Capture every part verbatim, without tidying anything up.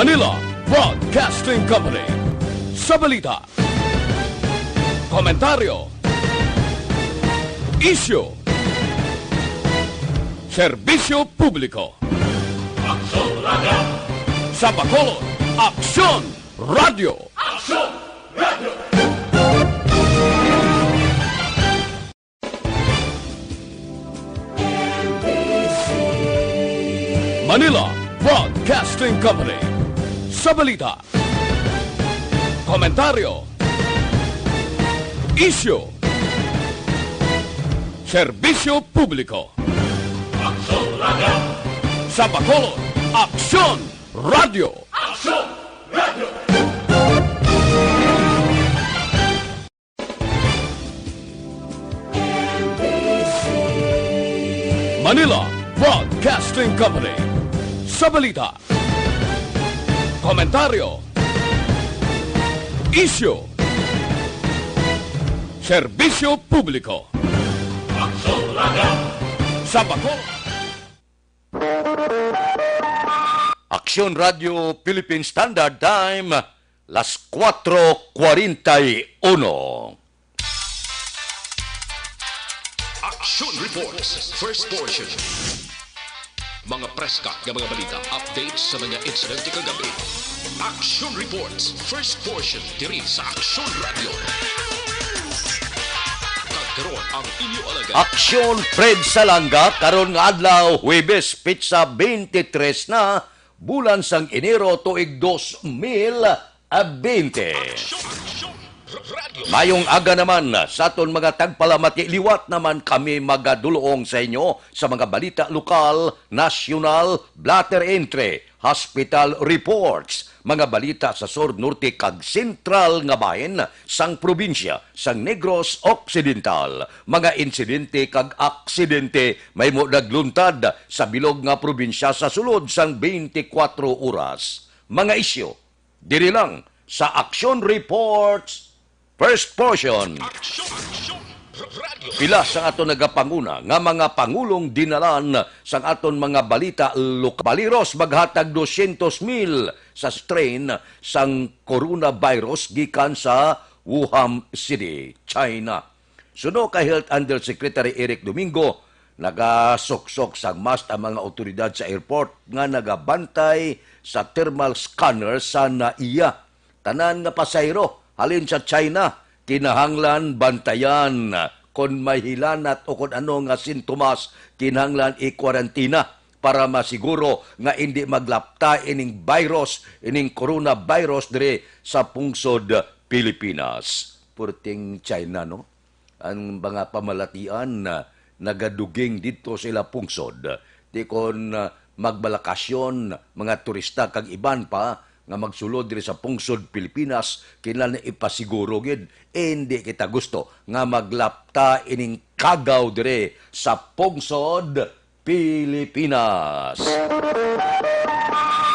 Manila Broadcasting Company. Sa balita, komentaryo, isyu, serbisyo publiko. Aksyon Radio. Sa Bacolod, Aksyon Radio. Aksyon Radio. Manila Broadcasting Company. Sa balita, komentaryo, isyu, serbisyo publiko. Aksyon Radio. Sa Bacolod, Aksyon Radio. Aksyon Radio. Manila Broadcasting Company. Sa balita, komentaryo, isyu, serbisyo publiko. Aksyon Radio. Sa Bacolod. Aksyon Radio Philippine Standard Time, las cuatro cuarenta y uno. Action Reports, first portion. Mga preska nga mga balita, updates sa mga insidente kagabi. Action Reports, first portion, diri sa Action Radio. Kag karon ang inyo alagad. Aksyon Fred Salanga, karon nga adlaw, Huwebes, petsa twenty-three na, bulan sang Enero, tuig dos mil bente. Action, Action Radio. Mayong aga naman sa aton mga tagpalamati. Liwat naman kami magadulong sa inyo sa mga balita lokal, nasyonal, blotter entry, hospital reports, mga balita sa sur, norte, kag sentral nga bahin sang probinsya sang Negros Occidental, mga insidente kag aksidente mahimo nagluntad sa bilog nga probinsya sa sulod sang twenty-four oras. Mga isyu diri lang sa Action Reports First Portion. Action, Action Radio. Pila sa aton nagapanguna nga mga pangulong dinalan sang aton mga balita lokal. Baliros maghatag dosyentos mil sa strain sang coronavirus gikan sa Wuhan City, China. Suno kay Health Undersecretary Eric Domingo, nagasuksok sang mask ang mga awtoridad sa airport nga nagabantay sa thermal scanner sa NAIA. Tanan nga pasahero halin sa China kinahanglan bantayan. Kon may hilanat o kon ano nga sintomas, kinahanglan i-kwarantina para masiguro nga indi maglapta ining virus, ining coronavirus diri sa pungsod Pilipinas. Purting China, no? Ang mga pamalatian na nagaduging didto sa ila pungsod. Di kon, ah, magbalakasyon, mga turista kag iban pa nga magsulod diri sa pungsod Pilipinas, kinahanglan ipasiguro gid. Eh, hindi kita gusto nga maglapta ining kagaw diri sa pungsod Pilipinas.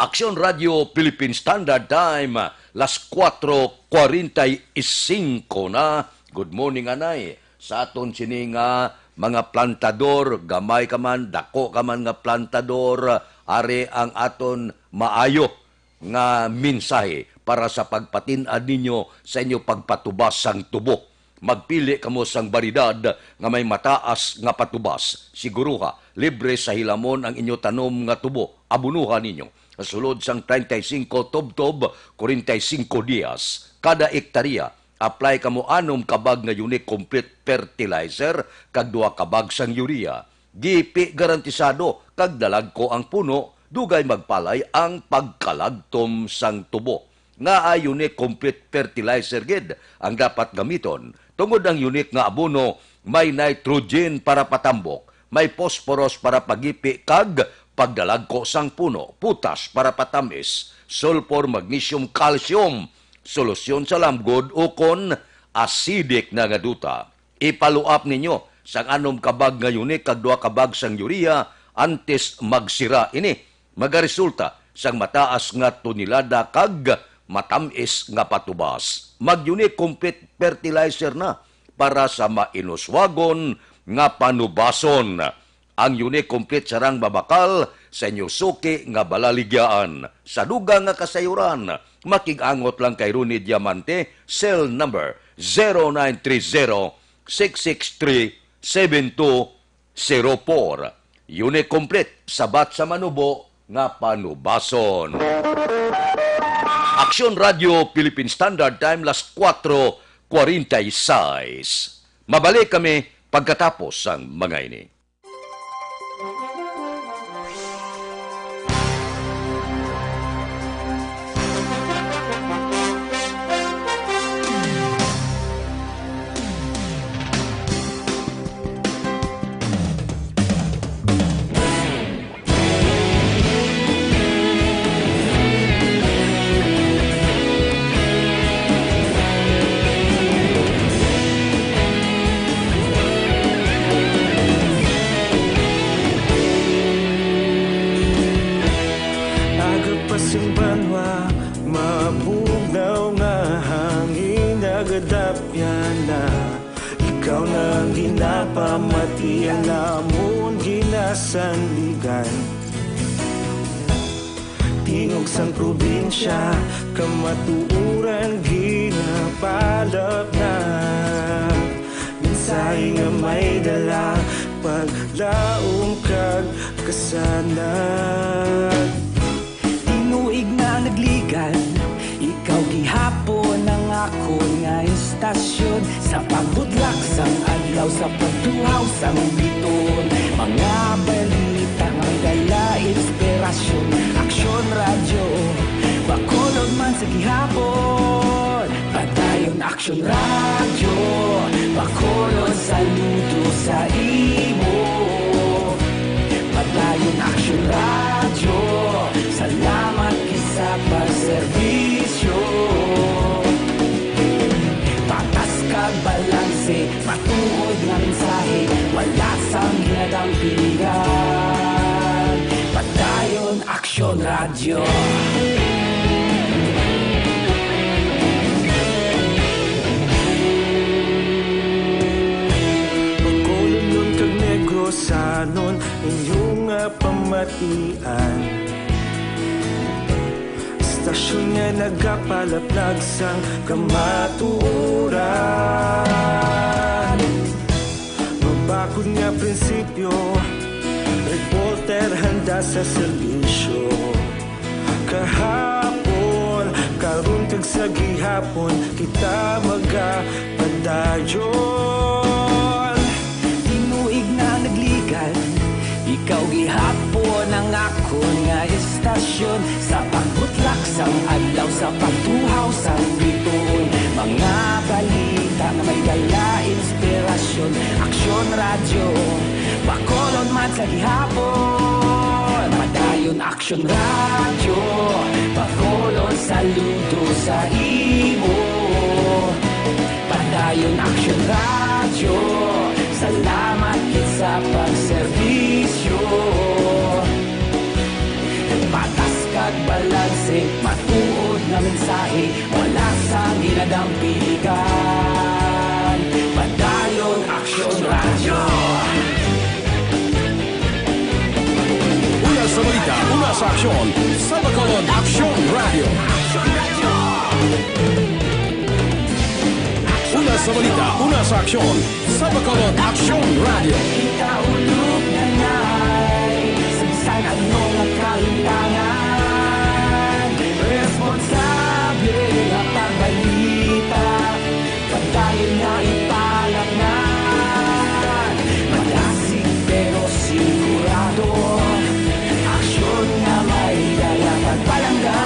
Aksyon Radio Philippine Standard Time, las cuatro cuarenta y cinco na. Good morning, anay. Sa aton sini nga mga plantador, gamay ka man, dako ka man nga plantador, ari ang aton maayo nga mensahe para sa pagpatin-ad ninyo sa inyo pagpatubas sang tubo. Magpili kamo sang baryedad nga may mataas nga patubas. Siguruha, libre sa hilamon ang inyo tanom nga tubo. Abunuha ninyo. Sulod sang treinta y cinco tubtob, cuarenta y cinco dias kada ektarya. Apply kamo anom ka bag nga Unique Complete Fertilizer kag duha ka bag sang urea. Gipi garantisado kag dalagko ang puno, dugay magpalay ang pagkalagtom sang tubo. Ngaa Unique Complete Fertilizer gid ang dapat gamiton, tungod ang Unique nga abono may nitrogen para patambok, may phosphorus para pagipi kag pagdalagko sang puno, potash para patamis, sulfur, magnesium, calcium, solusyon sa lamgod ukon acidic na nga duta. Ipaluap ninyo sang anom ka bag nga Unique kag duha ka bag sang urea antes magsira ini. Magaresulta sang mataas nga tonelada kag matamis nga patubas. Mag-Unique Complete Fertilizer na para sa mainuswagon nga panubason. Ang Unique Complete sarang mabakal sa inyo suki nga balaligyaan. Sa dugang nga kasayuran, makig-angot lang kay Ronnie Diamante, cell number zero nine three zero, six six three, seven two zero four. Unit complete, sabat sa manubo nga panubason. Aksyon Radio Philippine Standard Time, las kuwatro kwarenta y seis. Mabalik kami pagkatapos sang mga ini. Aga pa sing banwa, mabugnaw nga hangin, nagadapyan na. Ikaw na ang ginapamatian namon ginasandigan. Tingog sang probinsya, kamatuoran ginapalapnag. Mensahe nga may dala, paglaom kag kasanag. Tinuig na nagligan, ikaw gihapon ang akon nga istasyon. Sa pagbutlak sang adlaw, sa pagtuhaw sang bituon, mga balita nga may dala inspirasyon. Aksyon Radyo, Bacolod man sa gihapon. Padayon Aksyon Radyo, Bacolod, saludo sa imo. Padayon Aksyon Radyo, salamat gid sa pagserbisyo. Patas kag balanse, matuod nga mensahe, wala sang ginadampigan. Padayon Aksyon Radyo. Bacolodnon kag Negrosanon, inyo nga pamatian. Istasyon nga nagapalaplag sang kamatuoran. Mabakod nga prinsipyo, reporter handa sa serbisyo. Kahapon, karon kag sa gihapon, kita magapadayon. Tinuig na nagligan, ikaw gihapon ang akon nga istasyon. Sa pagbutlak sang adlaw, sa pagtuhaw sang bituon, mga balita nga may dala inspirasyon. Aksyon Radyo, Bacolod man sa gihapon. Padayon Aksyon Radyo, Bacolod, saludo sa imo. Padayon Aksyon Radyo, salamat gid sa pagserbisyo. Patas kag balanse, matuod nga mensahe, wala sang ginadampigan. Padayon Aksyon Radyo. Una sa balita, una sa aksyon, sa Bacolod Aksyon Radyo. Una sa balita, una sa aksyon, sa Bacolod Aksyon Radyo. Kita ulog na ngay, sa bisan ano nga kalimtangan, responsable nga pagbalita, padayon nga ipalapngan. Madasig pero sigurado, aksyon nga may dala pagpalangga.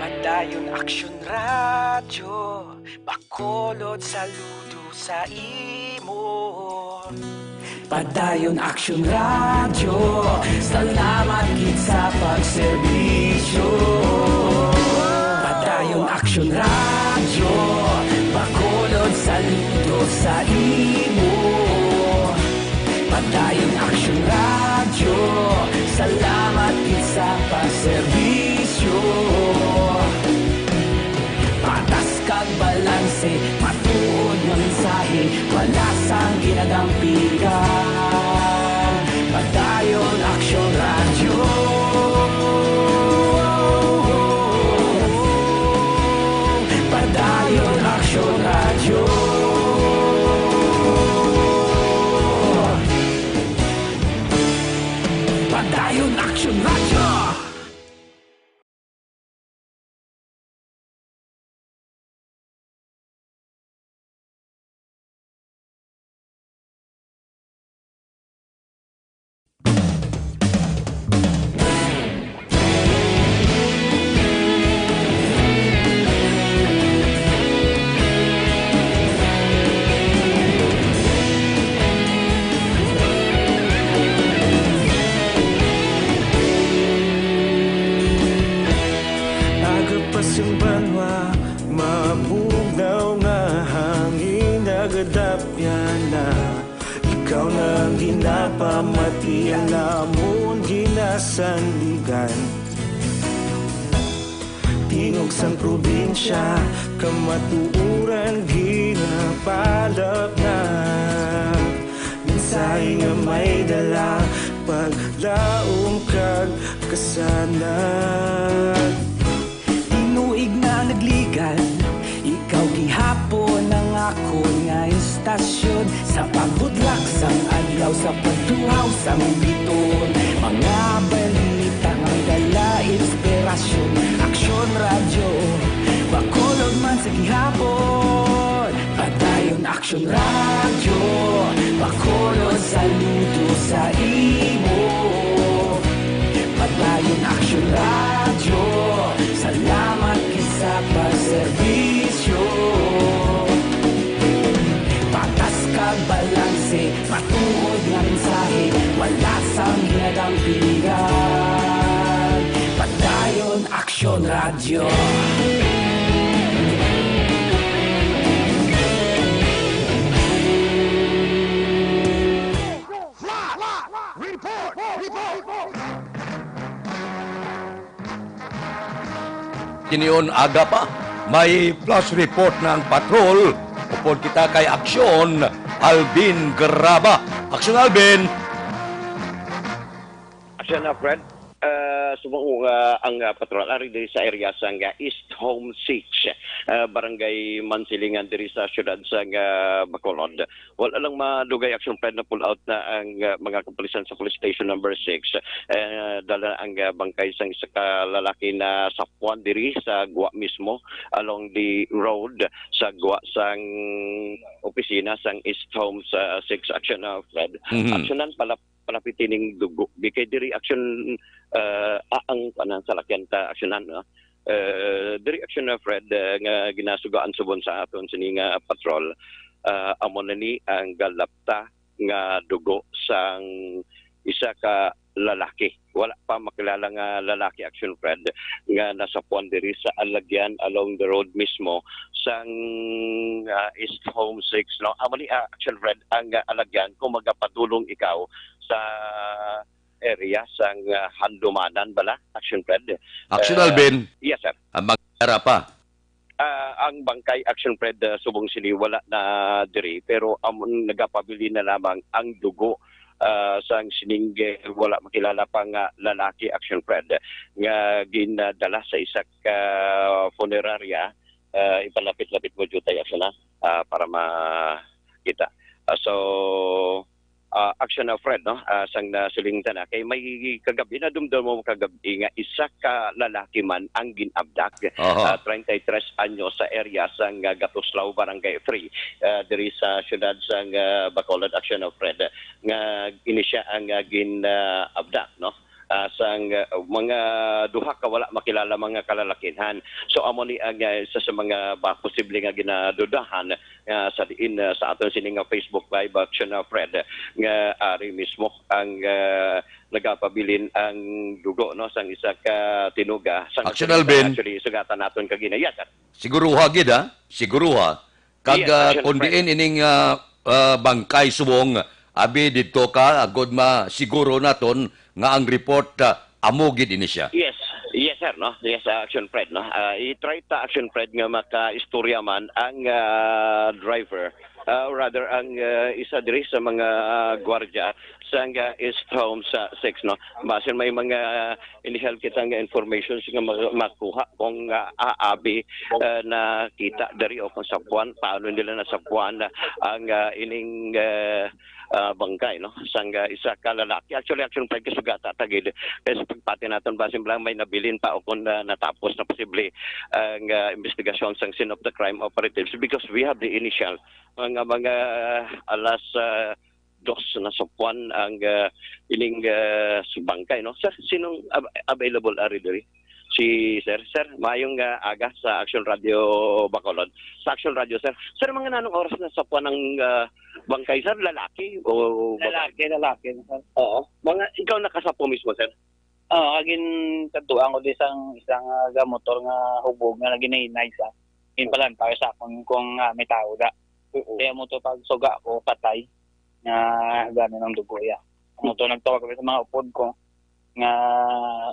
Padayon Aksyon Radyo, Bacolod, saludo sa imo. Padayon Aksyon Radyo, salamat gid sa pagserbisyo. Padayon Aksyon Radyo, Bacolod, saludo sa imo. Padayon Action Radio, salamat gid sa paserbisyo. Patas kag balanse, matuod nga mensahe, wala sang ginadampigan. Padayon Action Radio. Padayon Action Radio. Padayon Action Radio. Agapas ang banwa, mabugnaw nga hangin, nagadapyan na. Ikaw na ang ginapamati, ang amon ginasandigan. Tingog sang probinsya, kamatuoran ginapalapnag. Mensahe nga may dala, paglaom kag kasanag. Tinuig na nagligan, ikaw gihapon ang akon nga istasyon. Sa pagbudlak sang adlaw, sa pagtuhaw sang biton, mga balita nga dala inspirasyon. Aksyon Radyo, Bacolod man sa gihapon. Padayon Aksyon Radyo, Bacolod, saludo sa imo. Padayon Aksyon Radyo, salamat gid sa pagserbisyo. Patas kag balanse, matuod nga mensahe, wala sang ginadampigan. Padayon Aksyon Radyo. Report! Report! Kinion aga pa, may flash report na ang patrol. Upod kita kay Aksyon Alvin Graba. Aksyon Alvin! Aksyon, uh, Fred. Uh, subong, uh, ang, uh, patrol ari diri sa area sang, uh, East Home Six, uh, Barangay Mansilingan diri sa siyudad sang, uh, Bacolod. Wala lang madugay, Aksyon Fred, na pull out na ang, uh, mga kapulisan sa Police Station Number Six. Uh, dala ang, uh, bangkay sang isa ka lalaki na sapuan diri sa gwa mismo along the road sa gwa sang opisina sang East Home sa Six, Aksyon, uh, Fred. Mhm. Aksyonan pala palapit ining dugo. Di kay diri, Aksyon, ah, ah, ang, ano, salakyan ta, Aksyonan, no? Eh, diri, Aksyon, ah, Fred, eh, nga ginasugaan subon sa aton sini nga patrol, ah, amo na ni ang galapta nga dugo sang isa ka lalaki. Wala pa makilala nga lalaki, Aksyon Fred, nga nasapuan diri sa alagyan along the road mismo sang, ah, East Home Six, no? Amo ni, ah, Aksyon Fred, ang, ah, alagyan kung magapadulong ikaw sa area sang, ah, Handumanan bala, Aksyon Fred. Aksyon, eh, Alvin. Yes, sir. Ah, mag-, ara pa. Ah, ang bangkay, Aksyon Fred, ah, subong sini wala na diri, pero amon nagapabilin na lamang ang dugo, ah, sang sining, eh, wala makilala pa nga lalaki, Aksyon Fred, nga ginadala sa isa ka funeraria, ah, ipalapit-lapit mo, Jutay, Aksyon, ha? Ah, para makita. Ah, so, ah, Aksyon, ah, Fred, no? Ah, sang nasiling ta na, kay may kagab-i, nadumdom mo kagab-i nga isa ka lalaki man ang gin-abduct. Aha. Ah, treinta y tres anyos, sa area sang, ah, Gatuslao, Barangay Three, ah, diri sa siyudad sang, ah, Bacolod, Aksyon, ah, Fred, nga ini siya ang, ah, gin, ah, abduct, no? Ah, sang, ah, mga duha ka wala makilala mga kalalakinhan. So, amo ni ang, ah, isa sa mga ba-, posible nga ginadudahan, ah, sa diin, ah, sa aton sini nga Facebook Live, Aksyon, ah, Fred, nga ari mismo ang, ah, nagapabilin ang dugo, no, sang isa ka tinuga. Sang Aksyon, Alvin. Actually, sugatan naton kagina. Yes, sir. Siguruha gid, ha? Siguruha. Kag, yes, ah, Aksyon, kung Fred. Diin ining, ah, ah, bangkay subong Abi didto ka, agod masiguro naton nga ang report, ah, amo gid ini siya. Yes, yes, sir, no? Yes, ah, Action Fred, no? Ah, i-try ta, Action Fred, nga makaistorya man ang, ah, driver, ah, or rather, ang, ah, isa diri sa mga, ah, gwardya sang, ah, East Home sa six, no? Basin may mga inihal kita nga information nga ma-, makuha kung, ah, aabi, ah, nakita diri o kung sapuan, paano nila nasapuan ang, ah, ining, ah, ah, bangkay, no? Sang, ah, isa ka lalaki. Actually, Action Fred, kasugata ta gid. Kay sa pagpati naton, basin lang may nabilin pa o kung, ah, natapos na posible ang, ah, investigasyon sang scene of the crime operatives because we have the initial mga, mga alas, ah, dos na sapuan ang, ah, ining, ah, sa bangkay, no? Sir, sinong av-, available ari diri? Si Sir, Sir, maayong, ah, aga sa Action Radio Bacolod. Sa Action Radio, Sir. Sir, mga nanong oras nasapuan ang, ah, bangkay, Sir? Lalaki o babae? Lalaki, lalaki, sir. Oo. Mga, ikaw nakasapo mismo, Sir? Oo, agin kadtuan ko di sang isang, ah, ga motor nga hubog nga naginahinay sa. Ginpalantaw sa akon kung, ah, may tao da. Oo. Kaya mo to pag suga ko, patay. Nga gani ng dugo, ya. Mo to nagtawag kami sa mga upod ko nga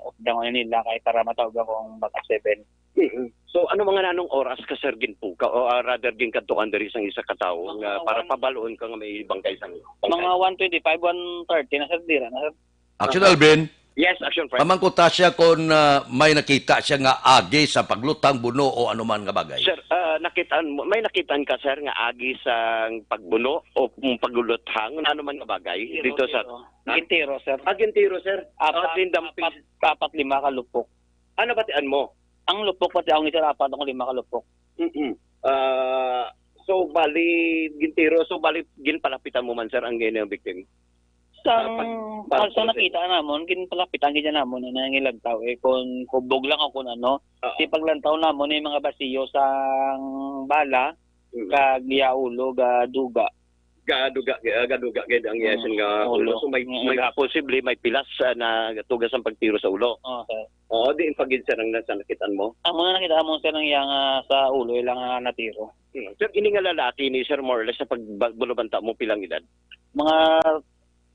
updangon nila kay para matawag akong backup seven. Mhm. So, ano mga nanong oras ka, Sir, ginpuka o, ah, rather ginkadtuan diri sang isa ka tawo nga para pabalon ka nga may bangkay sang bangkay? Mga one twenty-five, one thirty na, sir, dira na, sir. Action, Alvin. Yes, Action Fred. Pamangkot ta siya kung, ah, may nakita siya nga agi sa paglutang buno o anuman nga bagay. Sir, ah, nakitaan mo, may nakitaan ka, sir, nga agi sang pagbuno o kung pagluluthang na anuman nga bagay dito sa Gintiro, sir. Ah, Gintiro, sir. Apat, Ah, Lindang apat, apat, lima ka lupok. Ano batian mo? Ang lupok pati ang isa, apat, ang lima ka lupok. Mm-mm. Ah, so, bali, Gintiro, so, bali, ginpalapitan mo man, sir, ang, ang victim? Sang, Ah, pag, pag, pag, sa pag- nakita namon, ginpalapitan gid namon ang nangilagtaw, eh, kung hubog lang o kung ano. Oo. Si paglantaw namon, yung mga basiyo sang bala, Mm. kag iya ulo, ga duga. Ga duga, ga, ga duga gid ang iya Mm. sin nga ulo. Ulo. So, may, Mm. may posible, may pilas, ah, na tugas ang pagtiro sa ulo. Oo, sir. Oo, diin pa gid, sir, ang nasa nakitaan mo? Ang mga nakita mo, sir, ang iya nga sa ulo, ilang, ah, natiro. Hmm. Sir, ini nga lalaki ni, sir, more or less, sa pag-, ba-, bulabanta mo, pilang edad? Mga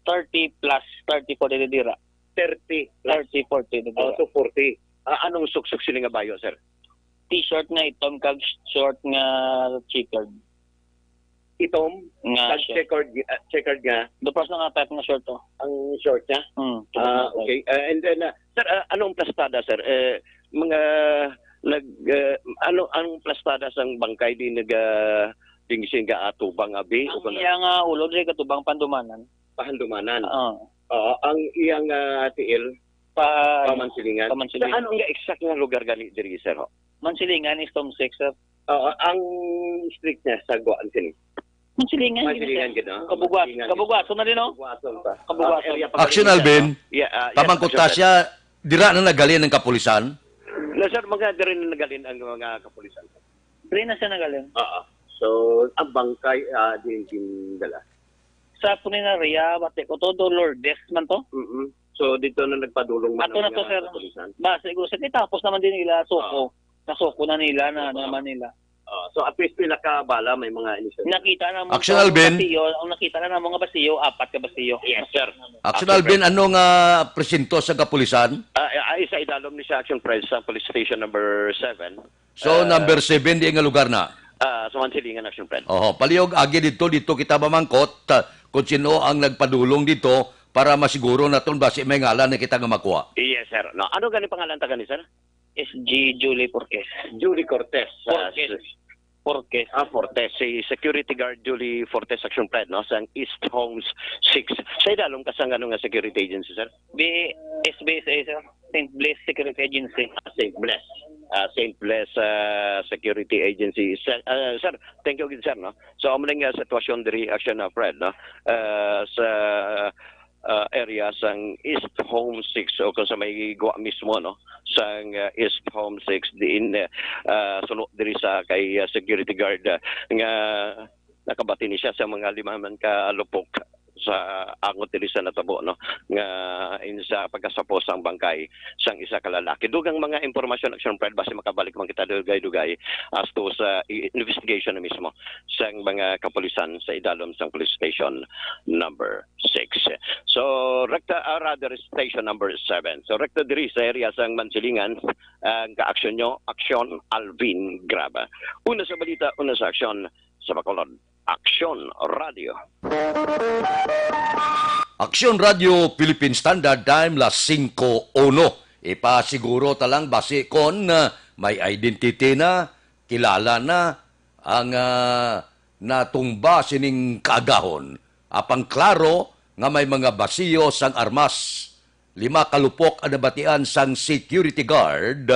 thirty plus, thirty, forty na dira. Thirty plus? Thirty, forty na dira. Oh, to forty. Ah, anong suksok sini nga bayo, sir? T-shirt nga itom kag short nga checkered. Itom? Nga Kag short. checkered, ah, checkered nga? Duplas na nga type nga short, oh. Ang short niya? Hmm. Ah, okay. Ah, and then, ah, sir, ah, anong plastada, sir? Eh, mga nag, eh, ano, anong plastada sang bangkay di nag, ah, ding sing gaatubang abi? Ang iya nga ulo di katubang pandumanan. Pahandumanan. Oo. Oo, ang iyang, ah, tiil? Pa-, Pamansilingan. Pamansilingan. Sa anong nga exact nga lugar gani diri, sir, ho? Mansilingan is Tom Six, sir. Oo, ang street niya sa Guaan sini. Mansilingan, Mansilingan gid, sir. Gid, no? Kabugwas-, Mansilingan. Kabugwason na din, no? Kabugwason pa. Kabugwason. Ah, area pa Action, rin, Alvin. No? Yeah, ah, yes, Pamangkot ta Action, sir. Siya, dira na nagalin ang kapulisan? Na, sir, mga diri na nagalin ang mga kapulisan. Diri na siya nagalin. Oo. So, ang bangkay, ah, di gindala. Sa punerarya, bati ko to, Dolores man to. Mm-mm. So, dito na nagpadulong man Ato ang na to, mga sir. Kapulisan. Ba, siguro, sa tapos naman din nila, suko. Oo. Nasuko na nila, na, Suko na. naman nila. Ah, so, at least pila ka bala, may mga initial. Nakita na mo Action, ang Alvin. Basiyo, ang nakita na mo nga basiyo, apat ka basiyo. Yes, sir. Action, Action, Alvin, sir. Ano nga presinto sa kapulisan? Ah, ah, sa idalom ni sa Action Fred sa Police Station number seven. So, Ah, number seven, di nga lugar na? Ah, sa Mansilingan, Action Fred. Oho, palihog agi dito, dito kita mamangkot, ah, kung sino ang nagpadulong dito para masiguro naton basi may ngalan na kita nga makuha. Yes, sir. No, ano gani pangalan ta gani, sir? S G Julie Porquez. Julie Cortez, ah, Porquez. S-, Porquez. Ah, Fortes. Si Security Guard Julie Fortes, Action Fred, no? Sa East Homes six. Sa idalom ka sa ano nga security agency, sir? B-, S B S A, sir. Saint Blaise Security Agency. Ah, Saint Blaise. Ah, Saint Blaise, ah, Security Agency. Sir, ah, sir, thank you again, sir, no? So, amo na nga sitwasyon diri, Action, ah, Fred, no? Ah, sa ah, area sang East Home six o kung sa may gwa mismo, no, sang, ah, East Home six diin, eh, ah, suno diri sa kay, ah, security guard, ah, nga nakabati ni siya sa mga lima man ka lupok sa angot diri sa natabo, no, nga in sa pagkasapos sang bangkay sang isa ka lalaki. Dugang mga impormasyon, Action Fred, basi makabalik man kita dugay-dugay as to sa i-, investigation na mismo sang mga kapulisan sa idalom sang police station number six. So, rekta, ah, rather, station number seven. So, rekta diri sa area sang Mansilingan, ang kaaksyon nyo, Aksyon Alvin Graba. Una sa balita, una sa aksyon sa Bacolod. Aksyon Radio. Aksyon Radio, Philippine Standard Time, las singko uno. Ipasiguro ta lang basi kon, ah, may identity na, kilala na ang, ah, natumba sining kaagahon. Apang klaro nga may mga basiyo sang armas. Lima ka lupok ang nabatian sang security guard.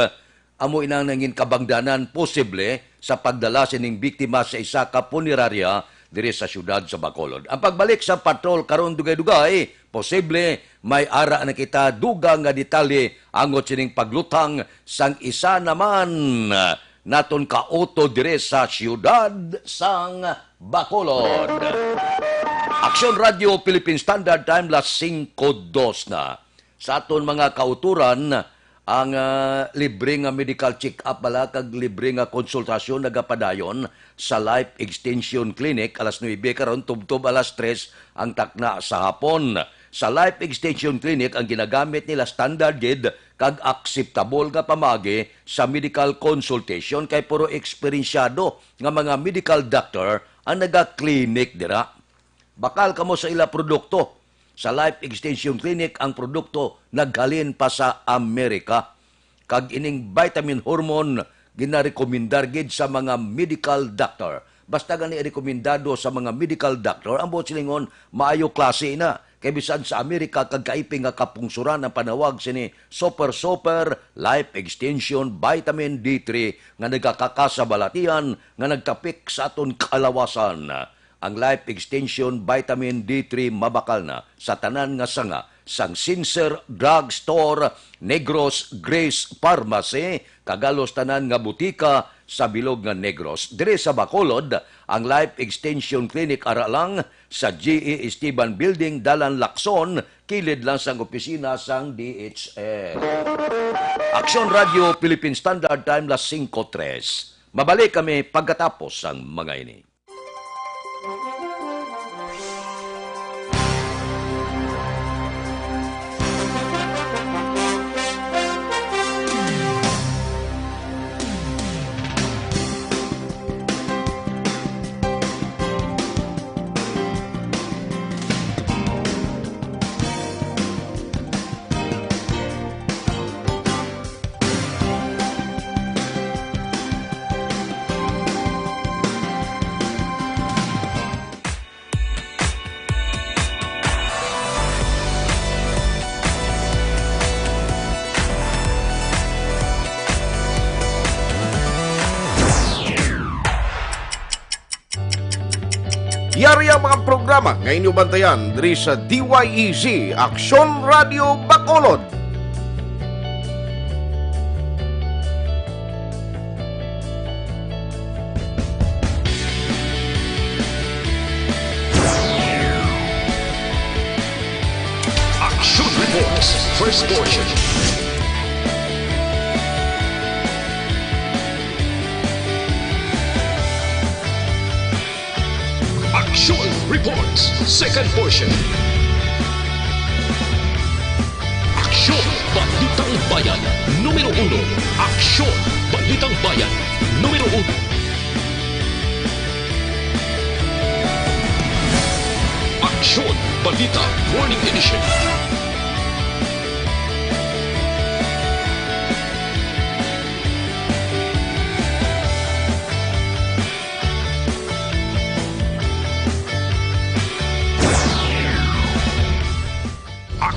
Amo ina nangin kabangdanan posible sa pagdala sining biktima sa isa ka punerarya diri sa siyudad sa Bacolod. Ang pagbalik sa patrol karon dugay-dugay, posible may ara na kita dugang nga detalye angot sining pagluthang sang isa naman naton kauto diri sa siyudad sang Bacolod. Aksyon Radio Philippine Standard Time, las singko dos na. Sa aton mga kauturan, ang, ah, libre nga medical check-up bala kag libre nga konsultasyon nagapadayon sa Life Extension Clinic alas nuebe karon tubtob alas tres ang takna sa hapon. Sa Life Extension Clinic, ang ginagamit nila standard gid kag akseptable nga pamaagi sa medical consultation kay puro eksperensyado nga mga medical doctor ang naga-clinic dira. Bakal kamo sa ila produkto. Sa Life Extension Clinic ang produkto naghalin pa sa Amerika. Kag ining vitamin hormone ginarekomendar gid sa mga medical doctor. Basta gani rekomendado sa mga medical doctor, ang buot silingon, maayo klase na. Kay bisan sa Amerika, kag kaiping nga kapungsuran ang panawag sini Super Super Life Extension Vitamin D three nga nagakakasabalatian nga nagtapik sa aton kalawasan. Ang Life Extension Vitamin D three mabakal na sa tanan nga sanga sang Sincere Drug Store, Negros Grace Pharmacy, kag halos tanan nga butika sa bilog nga Negros. Diri sa Bacolod, ang Life Extension Clinic ara lang sa G E Esteban Building, Dalan Lacson, kilid lang sang opisina sang D H S. Aksyon Radio Philippine Standard Time, las singko tres. Mabalik kami pagkatapos sang mga ini. Yari ang mga programa nga inyo bantayan diri sa D Y E Z Aksyon Radio Bacolod. Action Reports, first portion. Action Reports, second portion. Aksyon, Balitang Bayan, numero uno. Aksyon, Balitang Bayan, numero uno. Aksyon, Balita, Morning Edition.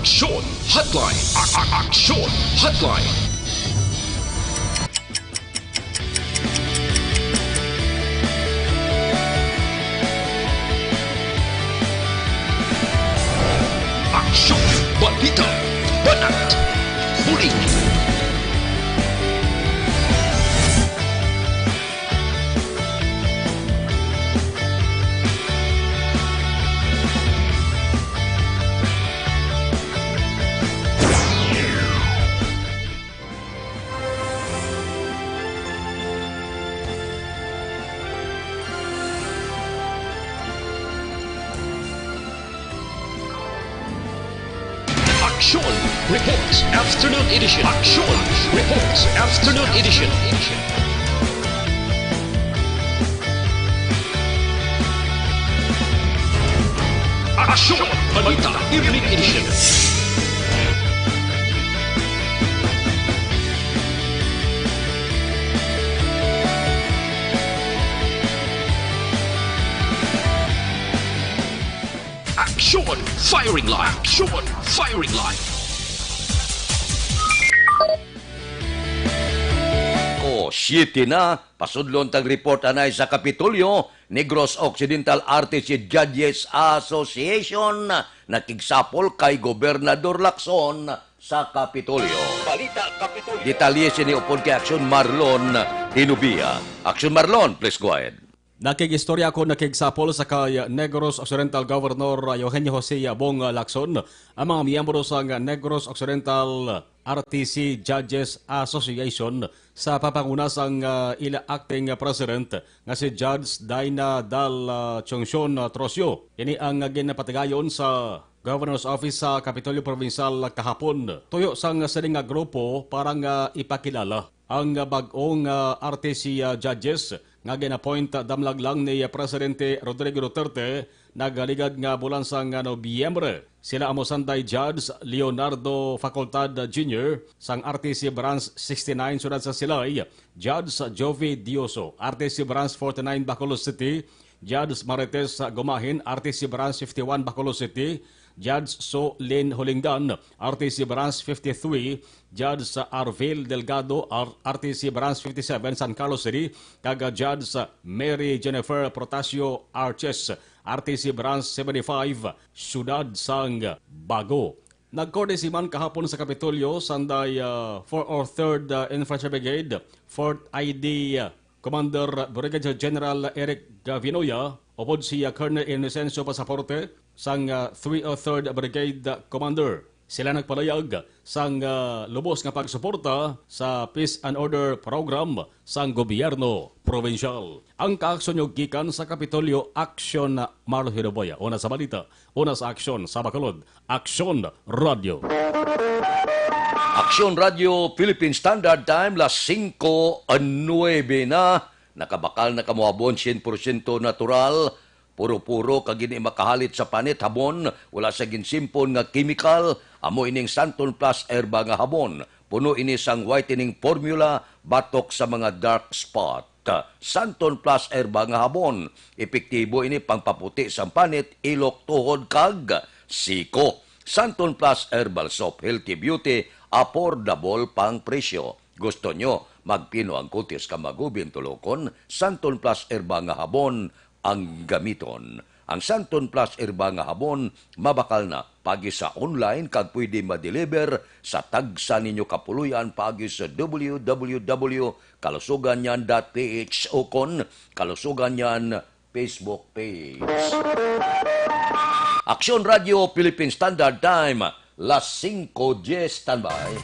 Aksyon Hotline. A-, a-, Aksyon Hotline. Aksyon, balita, banat, bulig. Aksyon Reports Afternoon Edition. Aksyon Reports Afternoon Edition. Aksyon Balita Evening Edition. Aksyon Firing Line. Aksyon Firing Line. Ko, siyete na, pasudlon tag report anay sa Kapitolyo, Negros Occidental R T C Judges Association nakigsapol kay Gobernador Lacson sa Kapitolyo. Balita Kapitolyo. Detalye sini upod kay Aksyon Marlon Hinubia. Aksyon Marlon, please go ahead. Nakig-istorya ako, nakigsapol sa kay Negros Occidental Governor Eugenio Jose Bong Lacson ang mga miyembro sang Negros Occidental R T C Judges Association sa papanguna sang, ah, ila acting president nga si Judge Dina Dal, ah, Chongchon, ah, Trocio. Ini ang ginpatigayon sa Governor's Office sa Kapitolyo Provincial kahapon. Tuyo sang sining nga grupo para nga ipakilala ang bag-ong, ah, R T C, ah, judges nga gin-appoint, ah, damlag lang ni, ah, Presidente Rodrigo Duterte nagaligad nga bulan sang, ah, Nobyembre. Sila amo sanday Judge Leonardo Facultad Junior sang R T C Branch sixty-nine, Siyudad sa Silay, Judge Jovi Dioso, R T C Branch forty-nine, Bacolod City, Judge Marites Gumahin, R T C Branch fifty-one, Bacolod City, Judge So Lin Holingan, R T C Branch fifty-three, Judge Arvil Delgado, R-, R T C Branch fifty-seven, San Carlos City, kag Judge Mary Jennifer Protasio Arches, R T C Branch seventy-five, Siyudad sang Bago. Nagkordesiman kahapon sa Kapitolyo, sanday, ah, four oh third, ah, Infantry Brigade, fourth I D, ah, Commander Brigadier General Eric Gavinoya, upod si, ah, Colonel Inocencio Pasaporte, sang, ah, three oh third Brigade, ah, Commander. Sila nagpalayag sang, ah, lubos nga pagsuporta sa Peace and Order Program sang gobyerno probinsyal. Ang kaaksyon nyo gikan sa Kapitolyo, Aksyon Marlon Hinuboya. Una sa balita, una sa aksyon sa Bacolod, Aksyon Radyo. Aksyon Radyo Philippine Standard Time, las singko nuebe na. Nakabakal na kamo habon, sien porsyento natural. Puro-puro kag hindi makahalit sa panit, habon, wala sa ginsimpon nga kemikal. Amo ining Santon Plus Herba nga habon. Puno ini sang whitening formula batok sa mga dark spot. Santon Plus Herba nga habon. Epektibo ini pangpaputi sang panit, ilok, tuhod, kag siko. Santon Plus Herbal Soap, healthy beauty, affordable pang presyo. Gusto nyo magpino ang kutis ka magubin tulokon? Santon Plus Herba nga habon ang gamiton. Ang Santon Plus Herba nga habon mabakal na paagi sa online kag pwede ma-deliver sa tagsa ninyo kapuloy-an paagi sa W W W kalusugan niyan dot P H ukon Kalusugan Niyan Facebook page. Aksyon Radyo Philippine Standard Time, las singko diez, standby.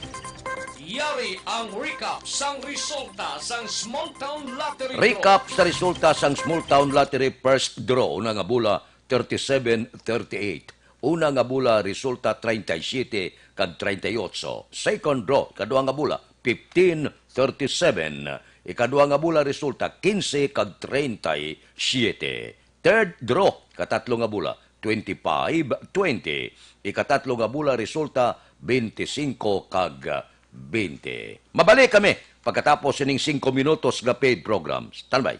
Yari ang recap sang resulta sang Small Town Lottery Draw. Recap sa resulta sang Small Town Lottery First Draw, una nga bula, thirty-seven thirty-eight. Una nga bula, resulta, treinta y siete kag treinta y ocho. Second draw, kadua nga bula, fifteen thirty-seven. Ikadua nga bula, resulta, quince kag treinta y siete. Third draw, katatlo nga bula, twenty-five twenty. Ikatatlo nga bula, resulta, veinticinco kag twenty. Mabalik kami pagkatapos sining singko minutos nga paid program. Standby.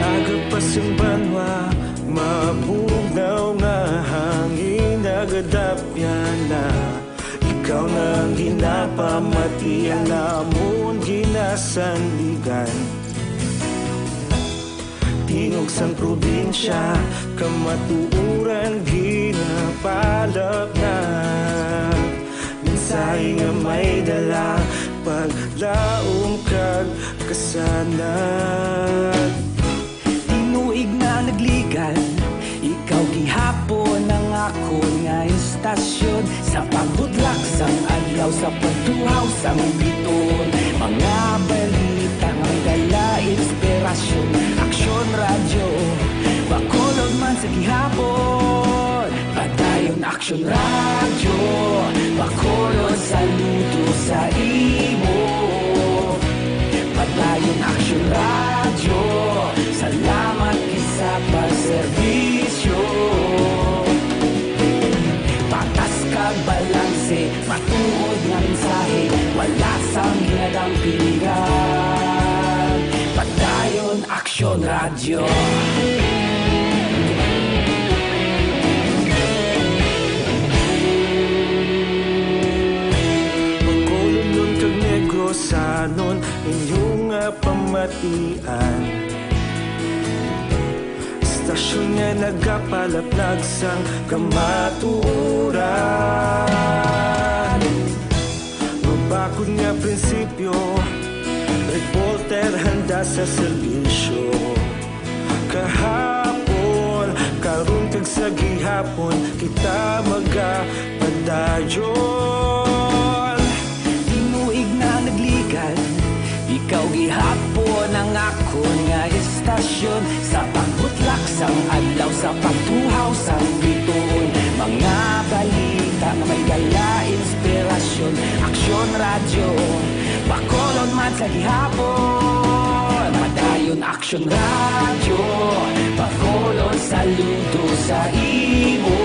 Agapas ang banwa, mabugnaw nga hangin, nagadapyan na. Ikaw na ang ginapamati, ang amon ginasandigan. Tingog sang probinsya, kamatuoran ginapalapngan. nga may dala paglaom kag kasanag. Tinuig na nagligan, ikaw gihapon ang akon nga istasyon. Sa pagbutlak sang adlaw, sa pagtuhaw sang bituon, mga balita nga may dala inspirasyon. Aksyon Radyo, Bacolod man sa gihapon. Padayon Aksyon Radyo, Bacolod, saludo sa imo. Padayon Aksyon Radyo, salamat gid sa pagserbisyo. Patas kag balanse, matuod nga mensahe, wala sang ginadampingan. Padayon Aksyon Radyo. Bacolodnon kag Negrosanon, inyo nga pamatian. Istasyon nga nagapalaplag sang kamatuoran. Mabakod nga prinsipyo, reporter handa sa serbisyo. Kahapon, karon kag sa gihapon, kita magapadayon. Tinuig na nagligan, ikaw gihapon ang akon nga istasyon. Sa pagbutlak sang adlaw, sa pagtuhaw sang bituon, mga balita nga may dala inspirasyon. Aksyon Radyo, Bacolod man sa gihapon. Padayon Aksyon Radyo, Bacolod, saludo sa imo.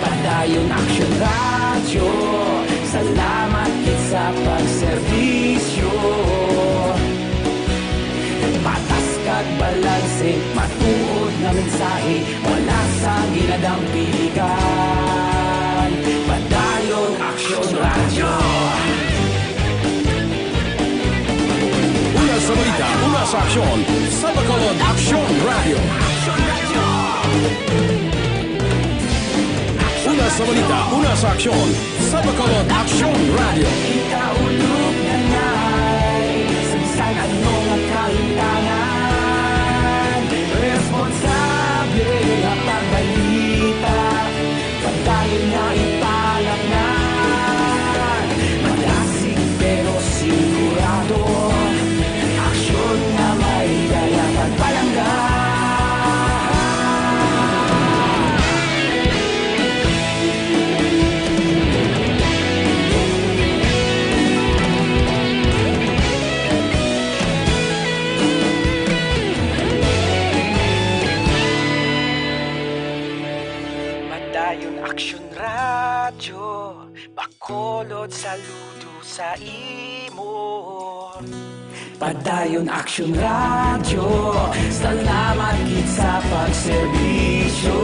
Padayon Aksyon Radyo, salamat gid sa pagserbisyo. Patas kag balanse, matuod nga mensahe, wala sang ginadampingan. Padayon Aksyon Radyo. Una sa balita, una sa aksyon, sa Bacolod Aksyon Radyo. Una sa balita, una sa aksyon, sa Bacolod Aksyon Radyo. Kita ulog na ngay, sa bisan ano nga kalintangan, responsable nga pagbalita. Padayon nga ipalatnan, madasig pero sigurado. Aksyon nga may dala pagpalangga. Padayon Aksyon Radyo, Bacolod, saludo sa imo. Padayon Aksyon Radyo, salamat gid sa pagserbisyo.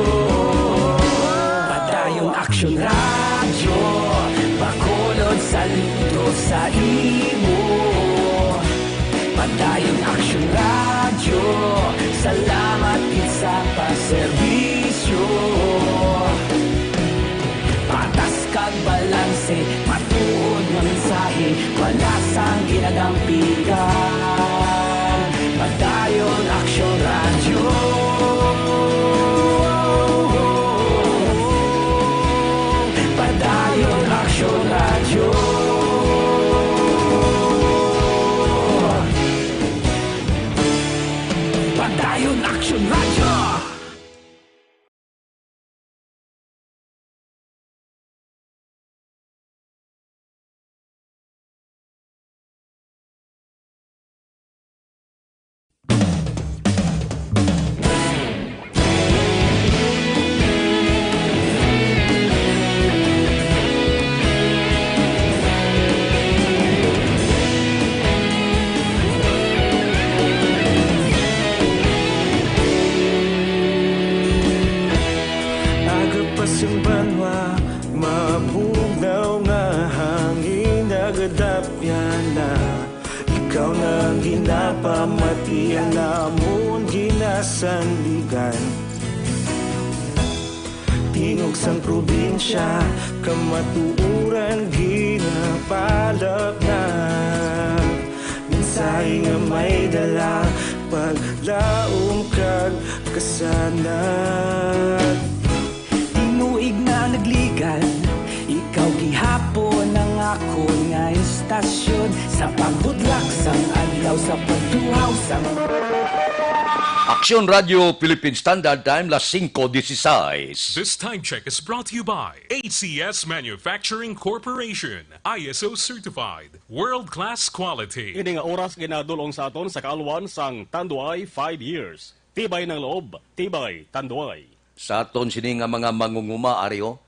Padayon Aksyon Radyo, Bacolod, saludo sa imo. Padayon Aksyon Radyo, salamat gid sa pagserbisyo. Patas kag balanse, matuod nga mensahe, wala sang ginadampigan. Padayon Aksyon Radyo. Padayon Aksyon Radyo. Padayon Aksyon Radyo. Aga pa sing banwa, mabugnaw nga hangin, nagadapyan na. Ikaw na ang ginapamatian namon, ginasandigan. Di Tingog sang probinsya, kamatuoran ginapalapnap. Mensahe nga may dala, paglaom kag kasanag. Tinuig na nagligad, ikaw gihapon ang akon nga istasyon. Sa pagbudlak sang adlaw, sa pagtuhaw sang Aksyon Radio Philippine Standard Time, las singko dieciséis. This time check is brought to you by A C S Manufacturing Corporation, I S O certified, world-class quality. Ini nga oras ginadul-ong sa aton sa kaalwan sang Tanduay Five Years. Tibay ng loob, tibay Tanduay. Sa aton sini nga mga mangunguma, Aryo,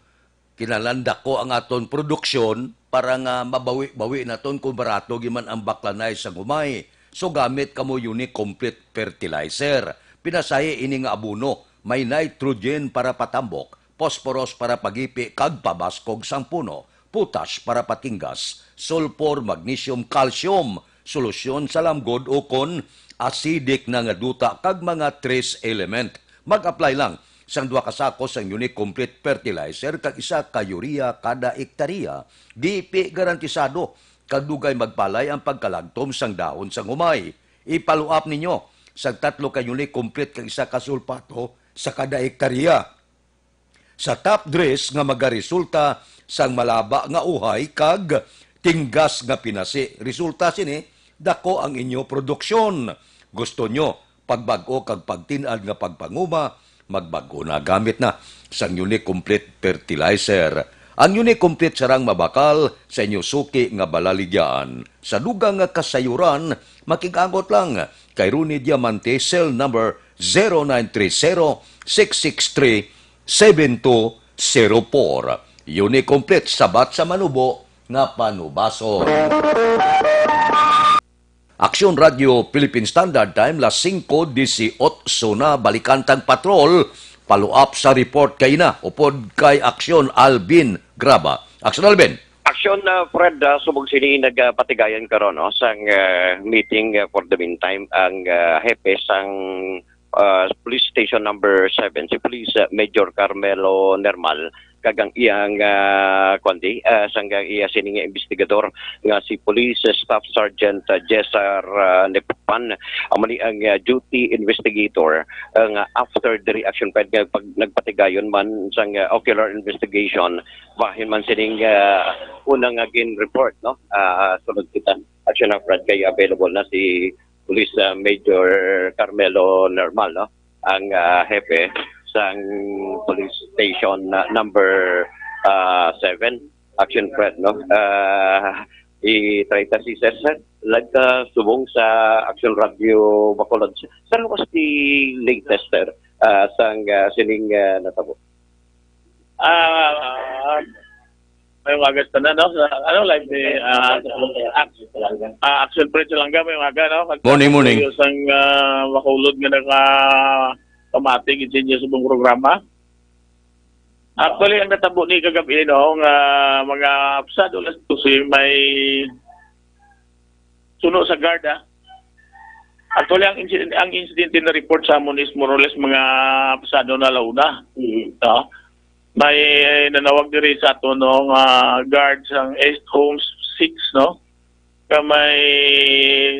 kinahanglan dako ang aton produksyon para nga mabawi-bawi naton kung barato gyud man ang baklanay sang humay. So, gamit kamo Unicomplete Fertilizer. Pinasahi ini nga abono, may nitrogen para patambok, phosphorus para pagipi kag pabaskog sang puno, potash para patinggas, sulfur, magnesium, calcium, solusyon sa lamgod ukon acidic na nga duta kag mga trace element. Mag-apply lang sang duha ka sako sang Unicomplete Fertilizer kag isa ka urea kada ektarya. Gipi garantisado kag dugay magpalay ang pagkalagtom sang dahon sang humay. I-follow up ninyo sang tatlo ka Unicomplete kag isa ka sulfato sa kada ektarya. Sa top dress nga magaresulta sang malaba nga uhay kag tinggas nga pinasi. Resulta sini, dako ang inyo produksyon. Gusto nyo pagbag-o kag pagtin-ad nga pagpanguma, magbag-o na gamit na sang Unicomplete Fertilizer. Ang Unicomplete sarang mabakal sa inyo suki nga balaligyaan. Sa dugang nga kasayuran, makig-angot lang kay Ronnie Diamante, cell number zero nine three zero, six six three, seven two zero four. Unicomplete, sabat sa manubo nga panubason. Aksyon Radio Philippine Standard Time, las singko dieciocho na. Balikan tang patrol. Follow up sa report kay na upod kay Aksyon Alvin Graba. Aksyon Alvin. Aksyon, ah, Fred, ah, subong sini nagapatigayon karon, no, sang, ah, meeting, ah, for the meantime ang, ah, hepe sang, ah, Police Station Number Seven, si Police, ah, Major Carmelo Nermal, kag ang iyang, ah, kuwan di, ah, sang iya sini nga investigador nga si Police Staff Sergeant, ah, Jessar, ah, Nepan. Amo ni ang, ah, duty investigator, ah, nga after the reaction, pwede nga pag nagpatigayon man sang, ah, ocular investigation, bahin man sining, ah, una nga gin-report, no? Ah, sunod kita. Aksyon, Fred, kay available na si Police, ah, Major Carmelo Nermal, no? Ang, ah, hepe sang Police Station, ah, number, ah, seven. Aksyon, Fred, no? Ah, i-try ta si Sir, Sir. Live ka subong sa Aksyon Radio Bacolod. Sir, what's the latest, sir, ah, sang, ah, sining, ah, natabo? Ah, may umaga sa tanan, no? Sa, ano, live ni, ah, Ac-, ah, Action Prince Langga, may umaga, no? Morning, morning. Sang, ah, Bacolod nga naka-, pamati gid sa inyo sa buong programa. Actually, ang natabo ni kagabi, no, nga mga pasado alas dose, may suno sa guard, ah. Actually, ang incident, ang incident na report sa amon is more or less mga pasado na ala una. Mm. No? May nanawag diri sa ato, no, nga guard sang East Homes Six, no? Nga may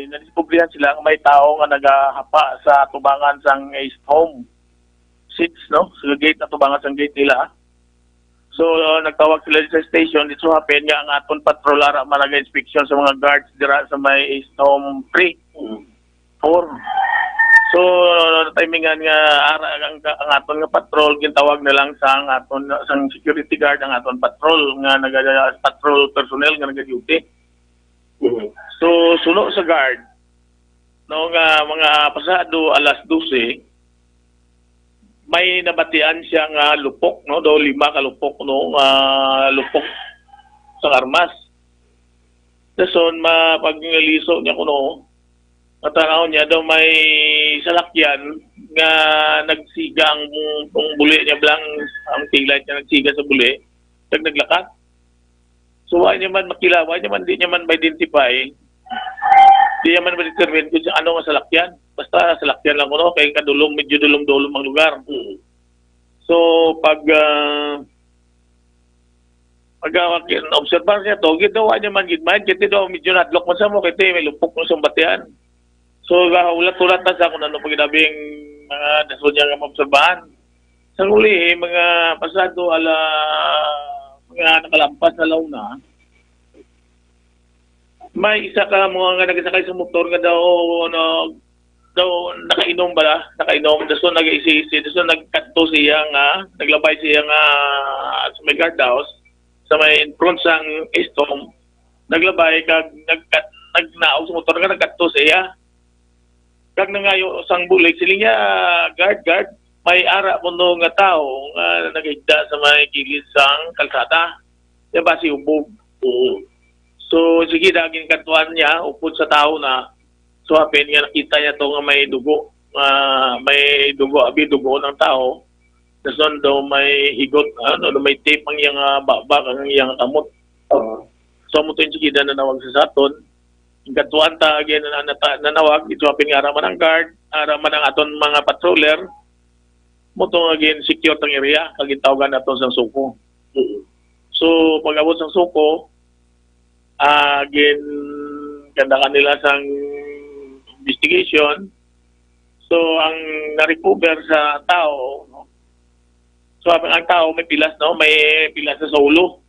nadiskubrihan sila nga may tao nga nagahapa sa tubangan sang East Home Six, no? Sa gate, atubangan sang gate nila. So, uh, nagtawag sila sa station. It so happen nga ang aton patrol ara man naga-inspection sa mga guards dira sa may East Home Three, Four. So, timingan nga ara ang, ang aton nga patrol, gintawag na lang sa ang aton, sang security guard ang aton patrol nga naga-, patrol personnel nga naga-duty. Mhm. So, suno sa guard, no, nga mga pasado alas dose, may nabatian siya nga lupok, no, daw lima ka lupok, no, nga lupok sa armas. Dason, ma-, pag niliso niya kuno, natanaw niya daw may salakyan nga nagsiga ang, ang buli niya, blang, ang taillight niya nagsiga sa buli, kag naglakat. So, wa niya man makila-, wa niya man, di niya man ma-identify, di niya man ma-determine kung ano nga salakyan. Basta salakyan lang kuno, kay kadulom, medyo dulom-dulom ang lugar. Mm. So, pag, ah, pag, ah, obserbar niya to, ginawa niya man gid man, kaya daw medyo nadlok man sa mo, kaya may lupok mo sa batian. So, ga-, ulat-ulat na sa kung ano pag ginabing mga dason niya nga maobserbahan. Sa uli, eh, mga pasado, ala, mga nakalampas na launa, may isa ka mga nga nagsakay sa motor nga daw, ano, daw nakainom bala, nakainom, dason nag-isi-isi, dason nagkadto siya nga, naglabay siya nga sa may guardhouse, sa may in front sang Estom, naglabay kag nagkat-, nagnaog sa motor nga nagkadto siya. Kag nangayo sang bulig, siling niya, "Guard, guard, may ara kuno nga tawo nga nagahigda sa may kilid sang kalsada." Diba, si Ubog. Mm. So, sige, daging kantuan niya, upod sa tawo na, so, hapin nga nakita niya to nga may dugo, ah, may dugo, abi, dugo ng tao. Tapos doon daw may higot, ano, daw may tape ang iyang, ah, baba, ang iyang kamot. Oo. So, mo to yung sige, nanawag sa saton. Ang kantuan ta, again, na, na, nanawag, ito, hapin nga, ara man ang guard, ara man ang aton mga patroller, mo to, again, secure tang area, kag gintawgan nato sang suko. Mm. So, pag-abot sang suko, ah, gin-, ganda kanila sang investigation. So, ang na-recover sa tao, no? So, ang, ang tao may pilas, no? May pilas sa ulo.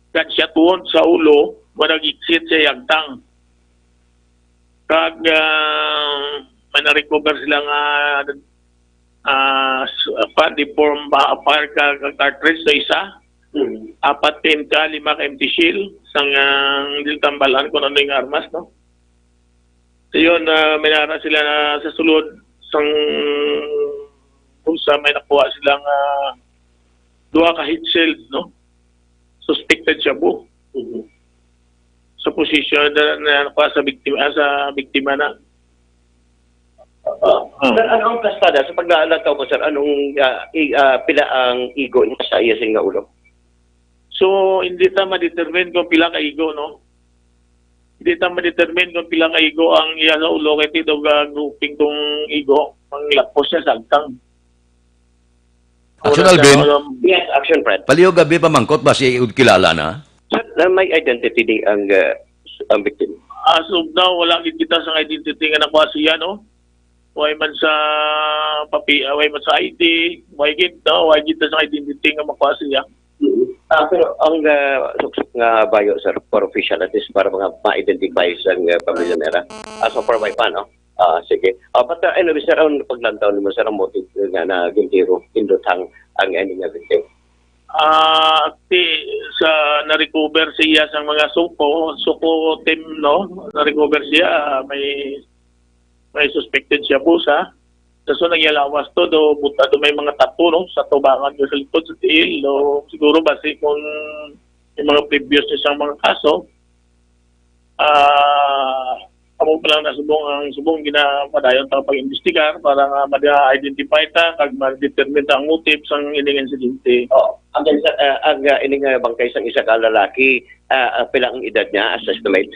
Gunshot wound sa ulo, wala nag-exit sa yagtang. Kag, ah, may na-recover sila nga, ah, s-, pa, deform ba, fire ka, ka cartridge sa isa. Mm. Apat ka M K, lima ka empty shell, sang, ah, dili tambalan kung ano yung armas, no? So, yun, ah, may nara sila na sa sulod, sang, kung sa may nakuha sila nga duha ka head shells, no? Suspected shabu. Mhm. Sa posisyon na, na nakuha sa biktima, ah, sa biktima na. Ah. Sir, ano ang plastada sa paglalantaw mo, sir? Anong, ah, i-, ah, pila ang igo niya sa iya sing nga ulo? So, hindi ta ma-determine kung pila ka igo, no? Hindi ta ma-determine kung pila ka igo ang iya sa ulo kay ti daw ga grouping tong igo, ang lapos niya sa agtang. Action, Alvin. Yes, Action Fred. Palihog abi pamangkot ba si Iud kilala na? Sir, na may identity di ang, uh, ang victim? As of now, wala gid kita sa identity nga nakuha siya, no? Way man sa papi-, ah, way man sa I D, way gid, no? Way gid sa identity nga makuha siya. Mm. Ah, pero ang, ah, suksok nga bayo, sir, for official, at least para mga ma-identify sa, ah, pamilya nila. Ah, so far, way pa, no? Ah, sige. Ah, but, ah, anyway, sir, ang paglantaw nimo, sir, ang motive nga na gintiro, indot ang, ang, ano nga victim? Ah, ti, sa na-recover siya sa mga suko, suko team, no? Na-recover siya, ah, may, may suspected siya po sa. Sa so, nagyalawas to, do, buta do may mga tattoo, no? Sa tubangan, sa likod, sa tiil, no? Siguro basi kung yung mga previous niya sa mga kaso, ah, amo pa lang na subong ang subong ginapadayon ta pag-imbestigar para nga ma-identify ta kag ma-determine ta ang motive sang ining insidente. Oh, ang, ah, ang, ah, ining, ah, bangkay sang isa ka lalaki, ah, ah, pila ang edad niya as estimate?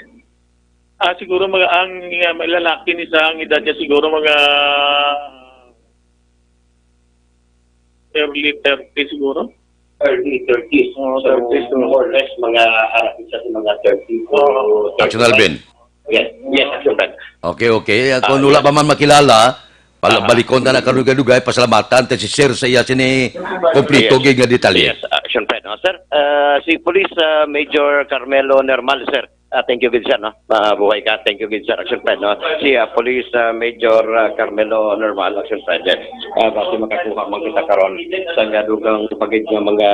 Ah, siguro mga ang, ah, may lalaki ni sa ang edad niya siguro mga early thirty siguro. Early thirties. Oo, so, thirties, no? More or less, mga harap siya sa mga thirty to Oo. Action, thirty-five. Alvin. Yes, yes, Action Fred. Okay, okay. Ah, kung Ah, wala yes. pa man makilala, pal-, Ah. balikon ta na karugay-dugay, pasalamatan ta si Sir sa iya sini kompleto Yes. gid nga detalye. Yes, Action Fred, no? Sir, ah, si Police, ah, Major Carmelo Normal, sir. Ah, thank you gid, sir, no? Mabuhay ka. Thank you gid, sir. Action Fred, no? Si, ah, Police, ah, Major, ah, Carmelo Normal, Action Fred, yes. Ah, basi makakuha man kita karon sa nga dugang pagid nga mga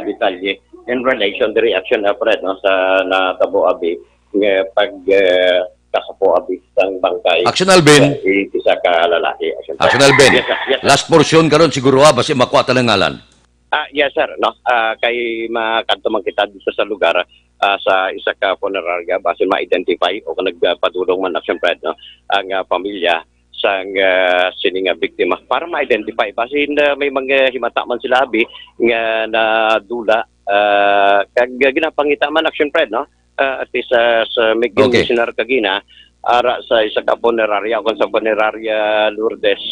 detalye in relation diri, Action, ah, Fred, no? Sa natabo abi nga pag, ah, kasapo abi sang bangkay Action, Alvin. Sa i-, isa ka lalaki, Action Fred. Action, Alvin. Yes, sir. Yes, sir. Last portion karon siguro, ha, basi makuha ta lang ngalan. Ah, yes, sir, no? Ah, kay makadto man kita dito sa lugar, ah, sa isa ka punerarya, basin ma-identify o kung nagpadulong man, Action Fred, no? Ang, ah, pamilya sang, ah, sini nga biktima para ma-identify. Basin, ah, may mga himata man sila, abi, nga nadula, ah, kag ginapangita man, Action Fred, no? Ah, at least, ah, sa may Okay. ginmisyunar kagina, ara sa isa ka punerarya, kung sa punerarya Lourdes,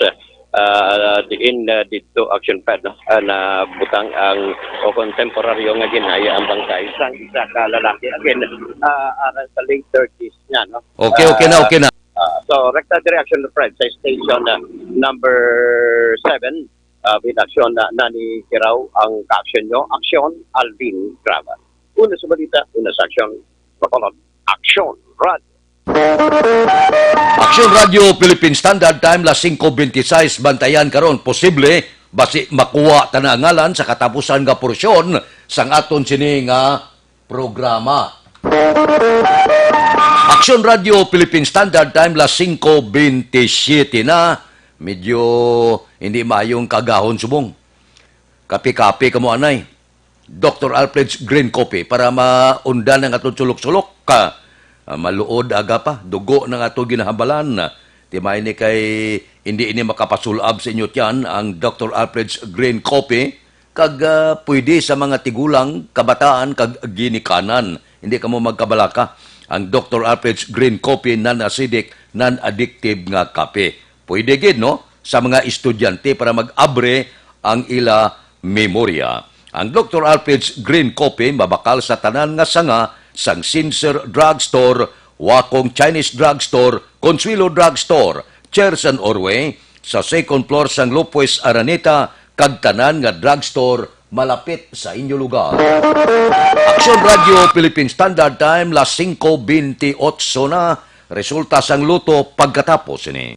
Ah, diin, ah, didto, Action Fred, no? Ah, nabutang ang, o, kontemporaryo nga ginhaya ang bangkay sang isa ka lalaki. Again, ah, aras sa late thirties niya, no? Okay, okay na, Ah, okay na. Ah, so, rekta diri, Action Fred, sa station, ah, number seven, ah, with action na, na ni Kiraw ang ka-action nyo. Action, Alvin Crava. Una sa balita, una sa action, Bacolod, Action Radyo. Action Radyo Philippine Standard Time, las singko benti sais, bantayan karon. Posible, basi makuha ta na ang ngalan sa katapusan nga porsyon sang aton sini nga programa. Action Radyo Philippine Standard Time, las singko benti siyete na. Medyo hindi maayong kagahon subong. Kape-kape kamo, anay. Doctor Alfred's Green Coffee para maundan ang aton sulok-sulok. Ka, ah, maluod aga pa, dugo na nga ato ginahambalan. Timayon ni kay hindi ini makapasul-ab sa inyo tiyan ang Doctor Alfred's Green Coffee, kag, ah, pwede sa mga tigulang, kabataan, kag ginikanan. Hindi kamo magkabalaka. Ang Doctor Alfred's Green Coffee, non-acidic, non-addictive nga kape. Pwede gid, no? Sa mga estudyante para mag-abre ang ila memorya. Ang Doctor Alfred's Green Coffee mabakal sa tanan nga sanga sang Sincere Drugstore, Wakong Chinese Drugstore, Consuelo Drugstore, Cherson Orway, sa second floor sang Lopez Araneta, kag tanan nga drugstore malapit sa inyo lugar. Action Radio Philippine Standard Time, las singko bentiotso na. Resulta sang luto pagkatapos ini.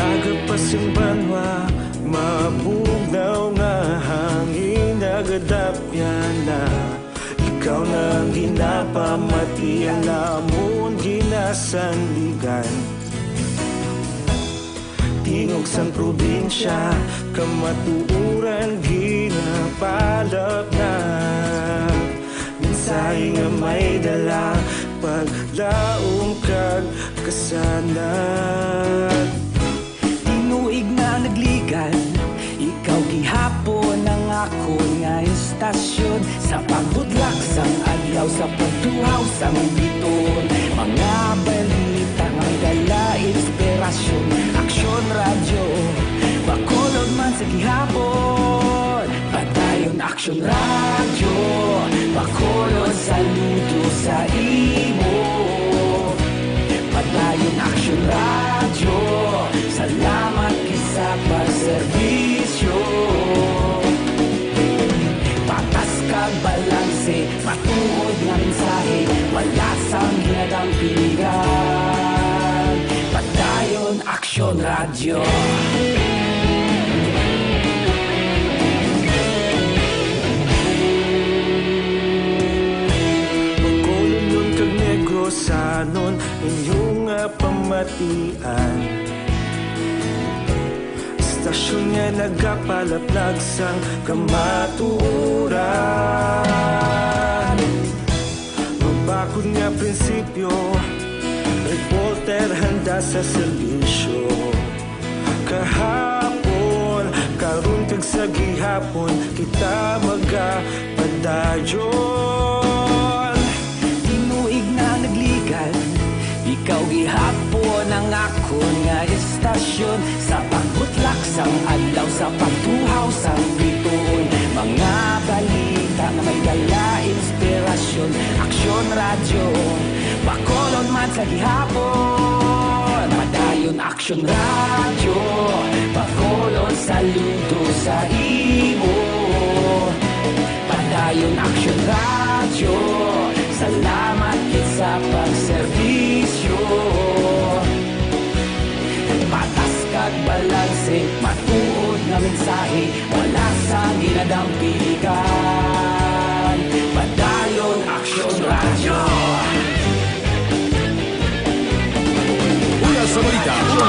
Aga pa sing banwa, mabugnaw nga hangin nagadapyan na. Ikaw na ang ginapamati, ang amon ginasandigan. Tingog sang probinsya, kamatuoran ginapalapnag. Mensahe nga may dala, paglaom kag kasanag. Tinuig nga nagligan, ikaw gihapon ang akon nga istasyon. Sa pagbudlak sang adlaw, sa pagtuhaw sang biton, mga balita nga may dala inspirasyon. Aksyon Radyo, Bacolod man sa gihapon. Padayon Aksyon Radyo, Bacolod, saludo sa imo. Padayon Aksyon Radyo, salamat gid sa pagserbisyo. Patas kag balanse, matuod nga mensahe, wala sang ginadampigan. Padayon Aksyon Radyo. Bacolodnon kag Negrosanon, inyo nga pamatian. Istasyon nga nagapalaplag sang kamatuoran. Mabakod nga prinsipyo, reporter handa sa serbisyo. Kahapon, karon kag sa gihapon, kita magapadayon. Tinuig nga nagligan, ikaw gihapon ang akon nga istasyon. Sa pagbutlak sang adlaw, sa pagtuhaw sang bituon, mga balita nga may dala inspirasyon. Aksyon Radyo, Bacolod man sa gihapon. Padayon Aksyon Radyo, Bacolod, saludo sa imo. Padayon Aksyon Radyo, salamat gid sa pagserbisyo. Patas kag balanse, matuod nga mensahe, wala sang ginadampigan. Padayon Aksyon Radyo. Una sa balita.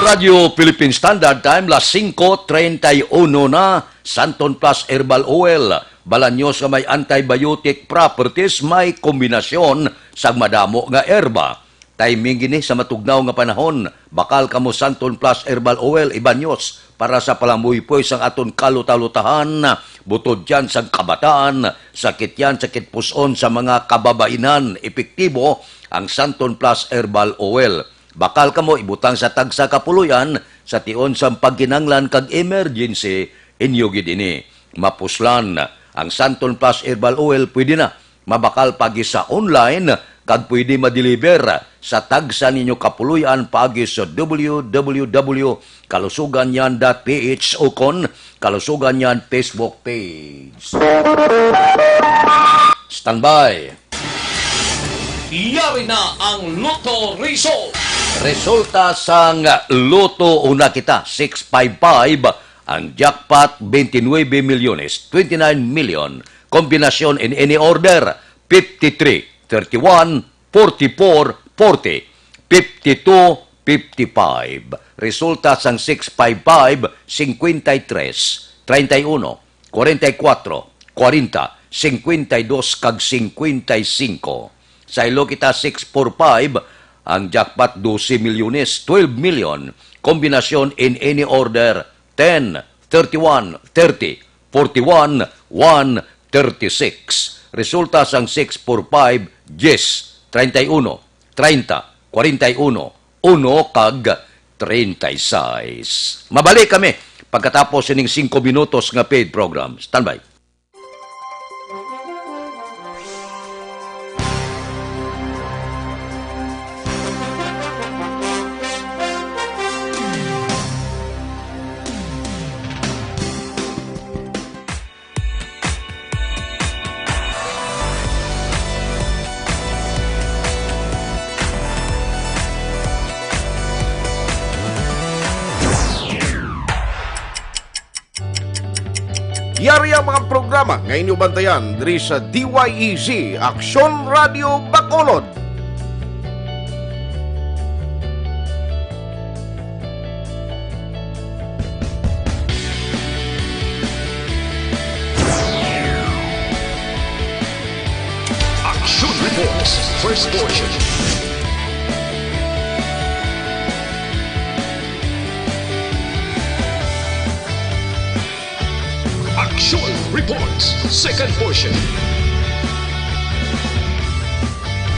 Radyo Philippine Standard Time, las singko treinta y uno na. Santon Plus Herbal Oil, balanyos nga may antibiotic properties, may kombinasyon sang madamo nga herba. Timing gini sa matugnaw nga panahon. Bakal kamo Santon Plus Herbal Oil, ibanyos para sa palamuypoy sang aton kalutahutahan, butod yan sang kabataan, sakit yan, sakit puson sa mga kababainan. Epektibo ang Santon Plus Herbal Oil. Bakal kamo ibutang sa tagsa ka puloy-an sa tion sang pagkinahanglan kag emergency, inyo gid ini mapuslan. Ang Santon Plus Herbal Oil pwede na mabakal paagi sa online kag pwede ma-deliver sa tagsa ninyo ka puloy-an paagi sa w w w kalusuganyan dot p h ukon Kalusugan Yan Facebook page. Standby. Yari na ang Lotto Result. Resulta sang Lotto, una kita, six five five, ang jackpot, twenty-nine milyones, twenty-nine million. Kombinasyon in any order, fifty-three, thirty-one, forty-four, forty, fifty-two, fifty-five. Resulta sang six five five, cincuenta y tres, treinta y uno, cuarenta y cuatro, cuarenta, cincuenta y dos, kag cincuenta y cinco. Sa ilo kita six four five, ang jackpot, doce milyones, twelve million. Kombinasyon in any order, ten, thirty-one, thirty, forty-one, one, thirty-six. Resulta sang six four five, diyes, treinta y uno, treinta, cuarenta y uno, uno, kag treinta y seis. Mabalik kami pagkatapos sining singko minutos nga paid program. Standby. Yari ang mga programa nga inyo bantayan diri sa D Y E Z, Aksyon Radio Bacolod. Action Reports, first portion. Action Reports, second portion.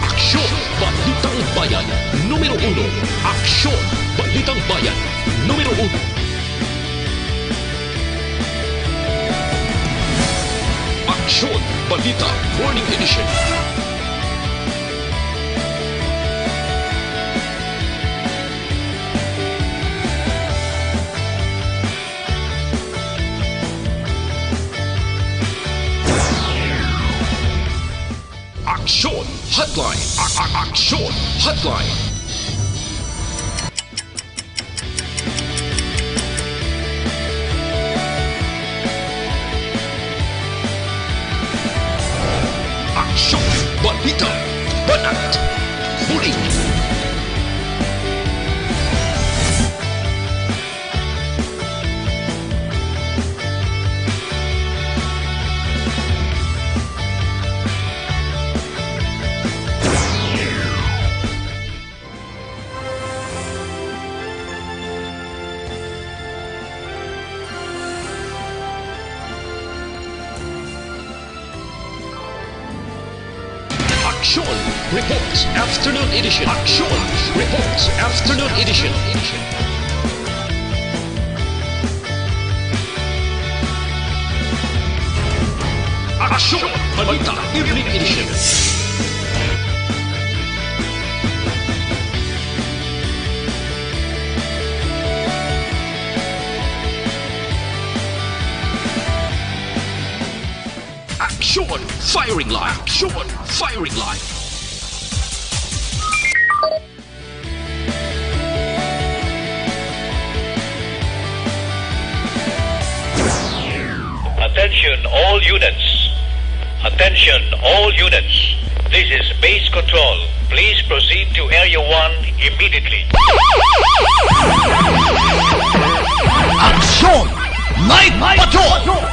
Aksyon, Balitang Bayan, numero uno. Aksyon, Balitang Bayan, numero uno. Aksyon, Balita, Morning Edition. Aksyon Hotline. A- a- Aksyon Hotline. Aksyon, balita, banat, bulig. Aksyon Reports Afternoon Edition. Aksyon Reports Afternoon Edition. Aksyon Balita Evening Edition. Aksyon Firing Line. Aksyon Firing Line. Attention all units. Attention all units. This is Base Control. Please proceed to Area one immediately. Aksyon! Night Patrol!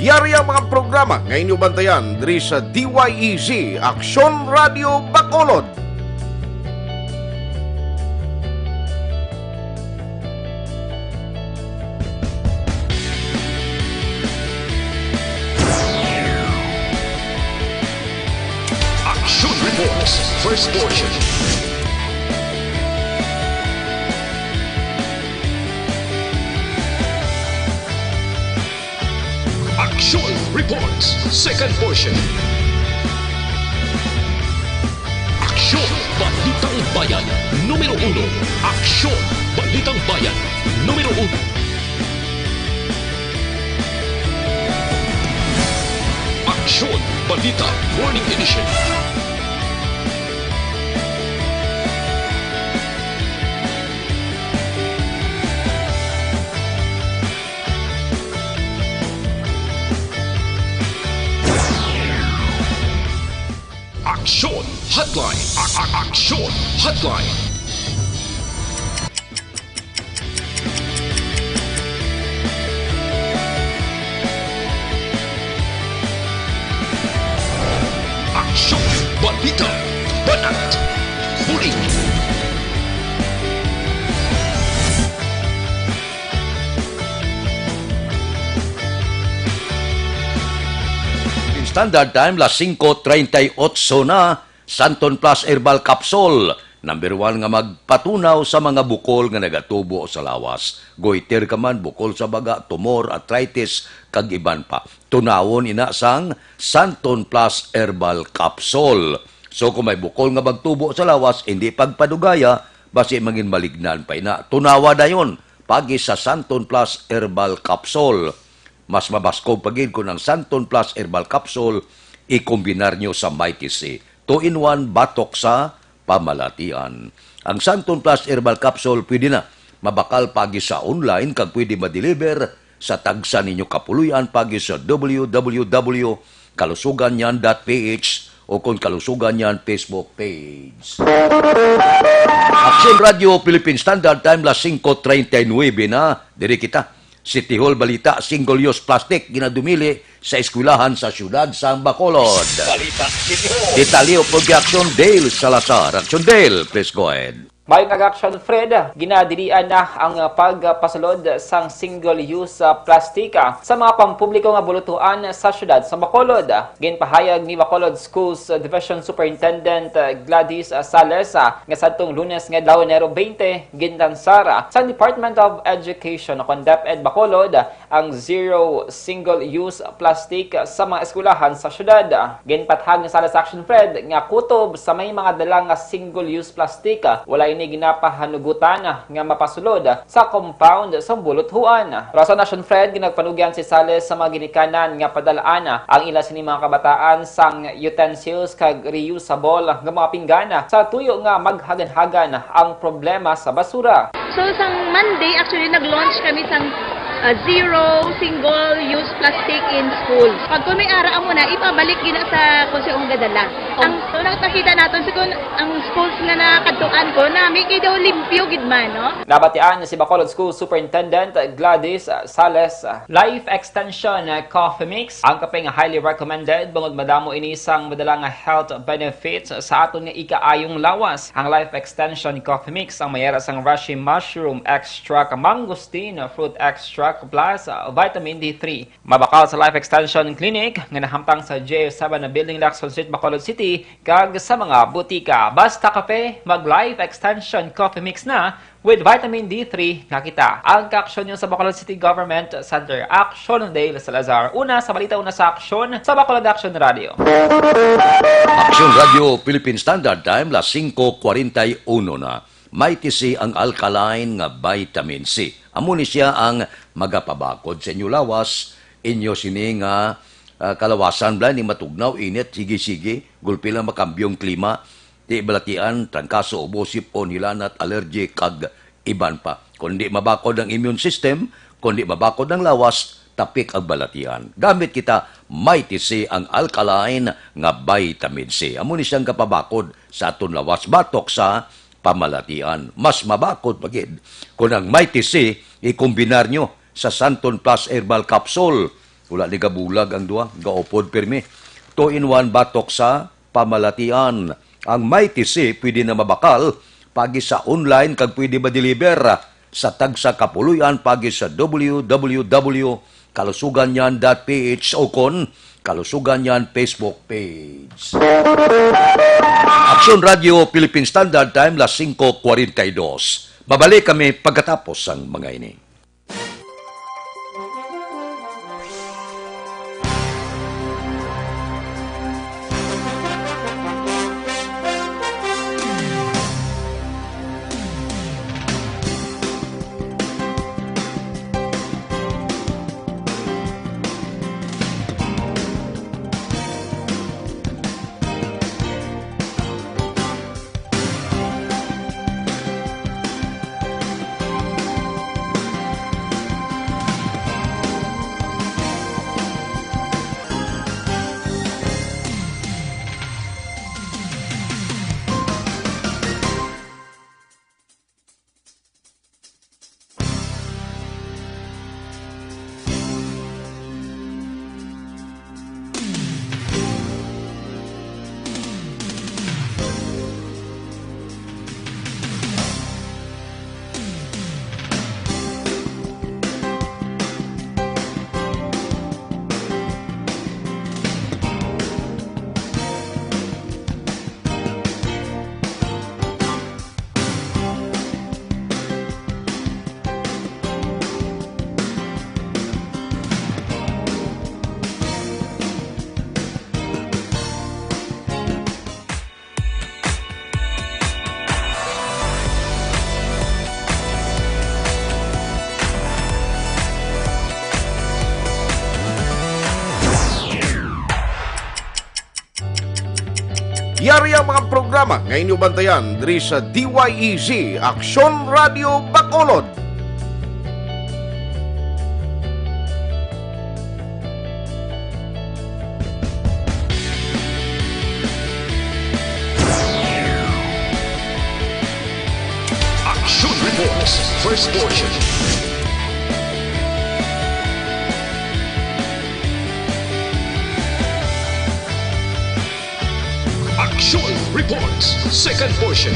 Yari ang mga programa nga inyo bantayan diri sa D Y E Z, Aksyon Radio Bacolod. Action Reports, first portion. Action Reports, second portion. Aksyon, Balitang Bayan, numero uno. Aksyon, Balitang Bayan, numero uno. Aksyon, Balita, Morning Edition. Aksyon Hotline. A- a- Aksyon Hotline. Aksyon, balita, banat, bulig. Standard Time, las singko treinta y ocho na. Santon Plus Herbal Capsule, number one nga magpatunaw sa mga bukol nga nagatubo sa lawas. Goiter ka man, bukol sa baga, tumor, arthritis, kag iban pa. Tunawon ina sang Santon Plus Herbal Capsule. So, kung may bukol nga magtubo sa lawas, hindi pagpadugaya, basi mangin malignan pa ina. Tunawa dayon, pagi sa Santon Plus Herbal Capsule. Mas mabaskog pa gid kon ang Santon Plus Herbal Capsule ikombinar nyo sa Mighty C, two-in-one batok sa pamalatian. Ang Santon Plus Herbal Capsule pwede na mabakal pagi sa online kag pwede ma-deliver sa tagsa ninyo kapuloy-an pagi sa w w w kalusugan niyan dot p h o kon Kalusugan Niyan Facebook page. Aksyon Radio Philippine Standard Time, las singko treinta y nuebe na. Diri kita. City Hall Balita, single-use plastic ginadumili sa eskwelahan sa siyudad sang Bacolod. Balita City Hall. Detalye upod kay Aksyon Dale Salazar. Aksyon Dale, please go ahead. Mayong aga, Aksyon Fred, ginadilian na ang pagpasulod sang single-use, ah, plastika sa mga pampubliko nga bulutuan sa siyudad sa Bacolod. Ginpahayag ni Bacolod Schools Division Superintendent, ah, Gladys, ah, Sales, ah, nga sadtong Lunes nga adlaw, Enero twenty, ginlansar, ah, sa Department of Education o kon DepEd Bacolod, ah, ang zero single-use plastic sa mga eskwelahan sa siyudad. Ginpahayag ni Sales, Aksyon Fred, nga kutob sa may mga dala nga single-use plastic, wala ini ginapahanugutan nga mapasulod sa compound sa bulutuan. Rason, Aksyon Fred, ginagpanugyan si Sales sa mga ginikanan nga padalaan ang ila sini mga kabataan sang utensils kag reusable nga mga pinggan sa tuyo nga maghaganhagan ang problema sa basura. So, sang Monday, actually, nag-launch kami sang, ah, zero single-use plastic in schools. Pag kung may ara, amo na, ipabalik gina sa kung sino ang gadala. Ang, so, nakita naton, so, kung ang schools nga nakadtuan ko, nami kay daw limpyo gid man, no? Nabatian si Bacolod School Superintendent Gladys Sales. Life Extension Coffee Mix, ang kape nga highly recommended, bangod madamo ini sang madala nga health benefits sa aton nga ikaayong lawas. Ang Life Extension Coffee Mix ang may ara sang reishi mushroom extract, mangosteen fruit extract, plus, uh, vitamin D three. Mabakal sa Life Extension Clinic nga nahamtang sa J seven Building, Lacson Street, Bacolod City, kag sa mga butika. Basta kape, mag Life Extension Coffee Mix na. With vitamin D three na kita. Ang kaaksyon niyo sa Bacolod City Government Center. Aksyon Dale Salazar. Una sa balita, una sa aksyon, sa Bacolod Action Radio. Aksyon Radio Philippine Standard Time, las singko kwarenta y uno na. Mighty C ang alkaline nga vitamin C. Amo ni siya ang magapabakod sa inyo lawas, inyo sini nga, ah, kalawasan, bala ni matugnaw, init, sige-sige, gulpi lang makambyong klima, di balatian, trangkaso, ubo, sip-on, hilanat, allergy, kag iban pa. Kon di mabakod ang immune system, kon di mabakod ang lawas, tapik ang balatian. Gamit kita, Mighty C ang alkaline nga vitamin C. Amo ni siyang gapabakod sa aton lawas batok sa pamalatian. Mas mabakod pa gid kon ang Mighty C ikombinar nyo sa Santon Plus Herbal Capsule. Wala ni gabulag ang duha, gaupod pirmi. Two-in-one batok sa pamalatian. Ang Mighty C pwede na mabakal pagi sa online kag pwede ma-deliver sa tagsa ka puloy-an pagi sa W W W kalusuganyan dot P H o kon Kalusugan Yan Facebook page. Aksyon Radio Philippine Standard Time, las singko kwarenta y dos. Mabalik kami pagkatapos sang mga ini. Yari ang mga programa nga inyo bantayan diri sa D Y E Z, Aksyon Radio Bacolod. Action Reports, first portion. Action Reports, second portion.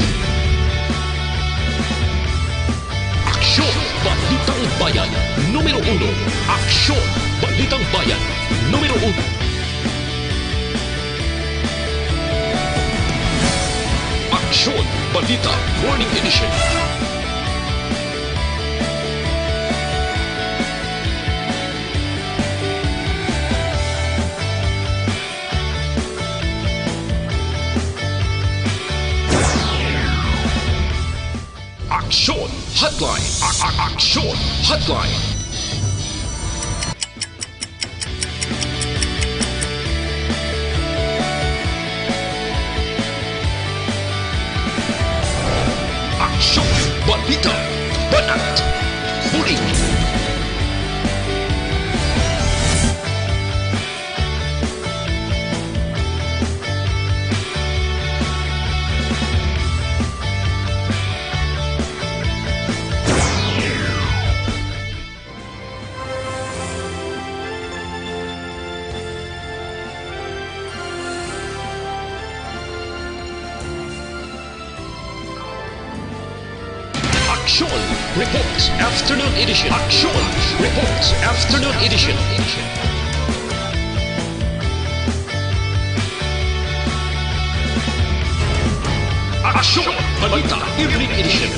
Aksyon, Balitang Bayan, numero uno. Aksyon, Balitang Bayan, numero uno. Aksyon, Balita, Morning Edition. Aksyon Hotline. A-, a-, Aksyon Hotline. Aksyon, balita, banat, bulig. Aksyon Reports Afternoon Edition. Aksyon Reports Afternoon Edition. Aksyon Balita Evening Edition.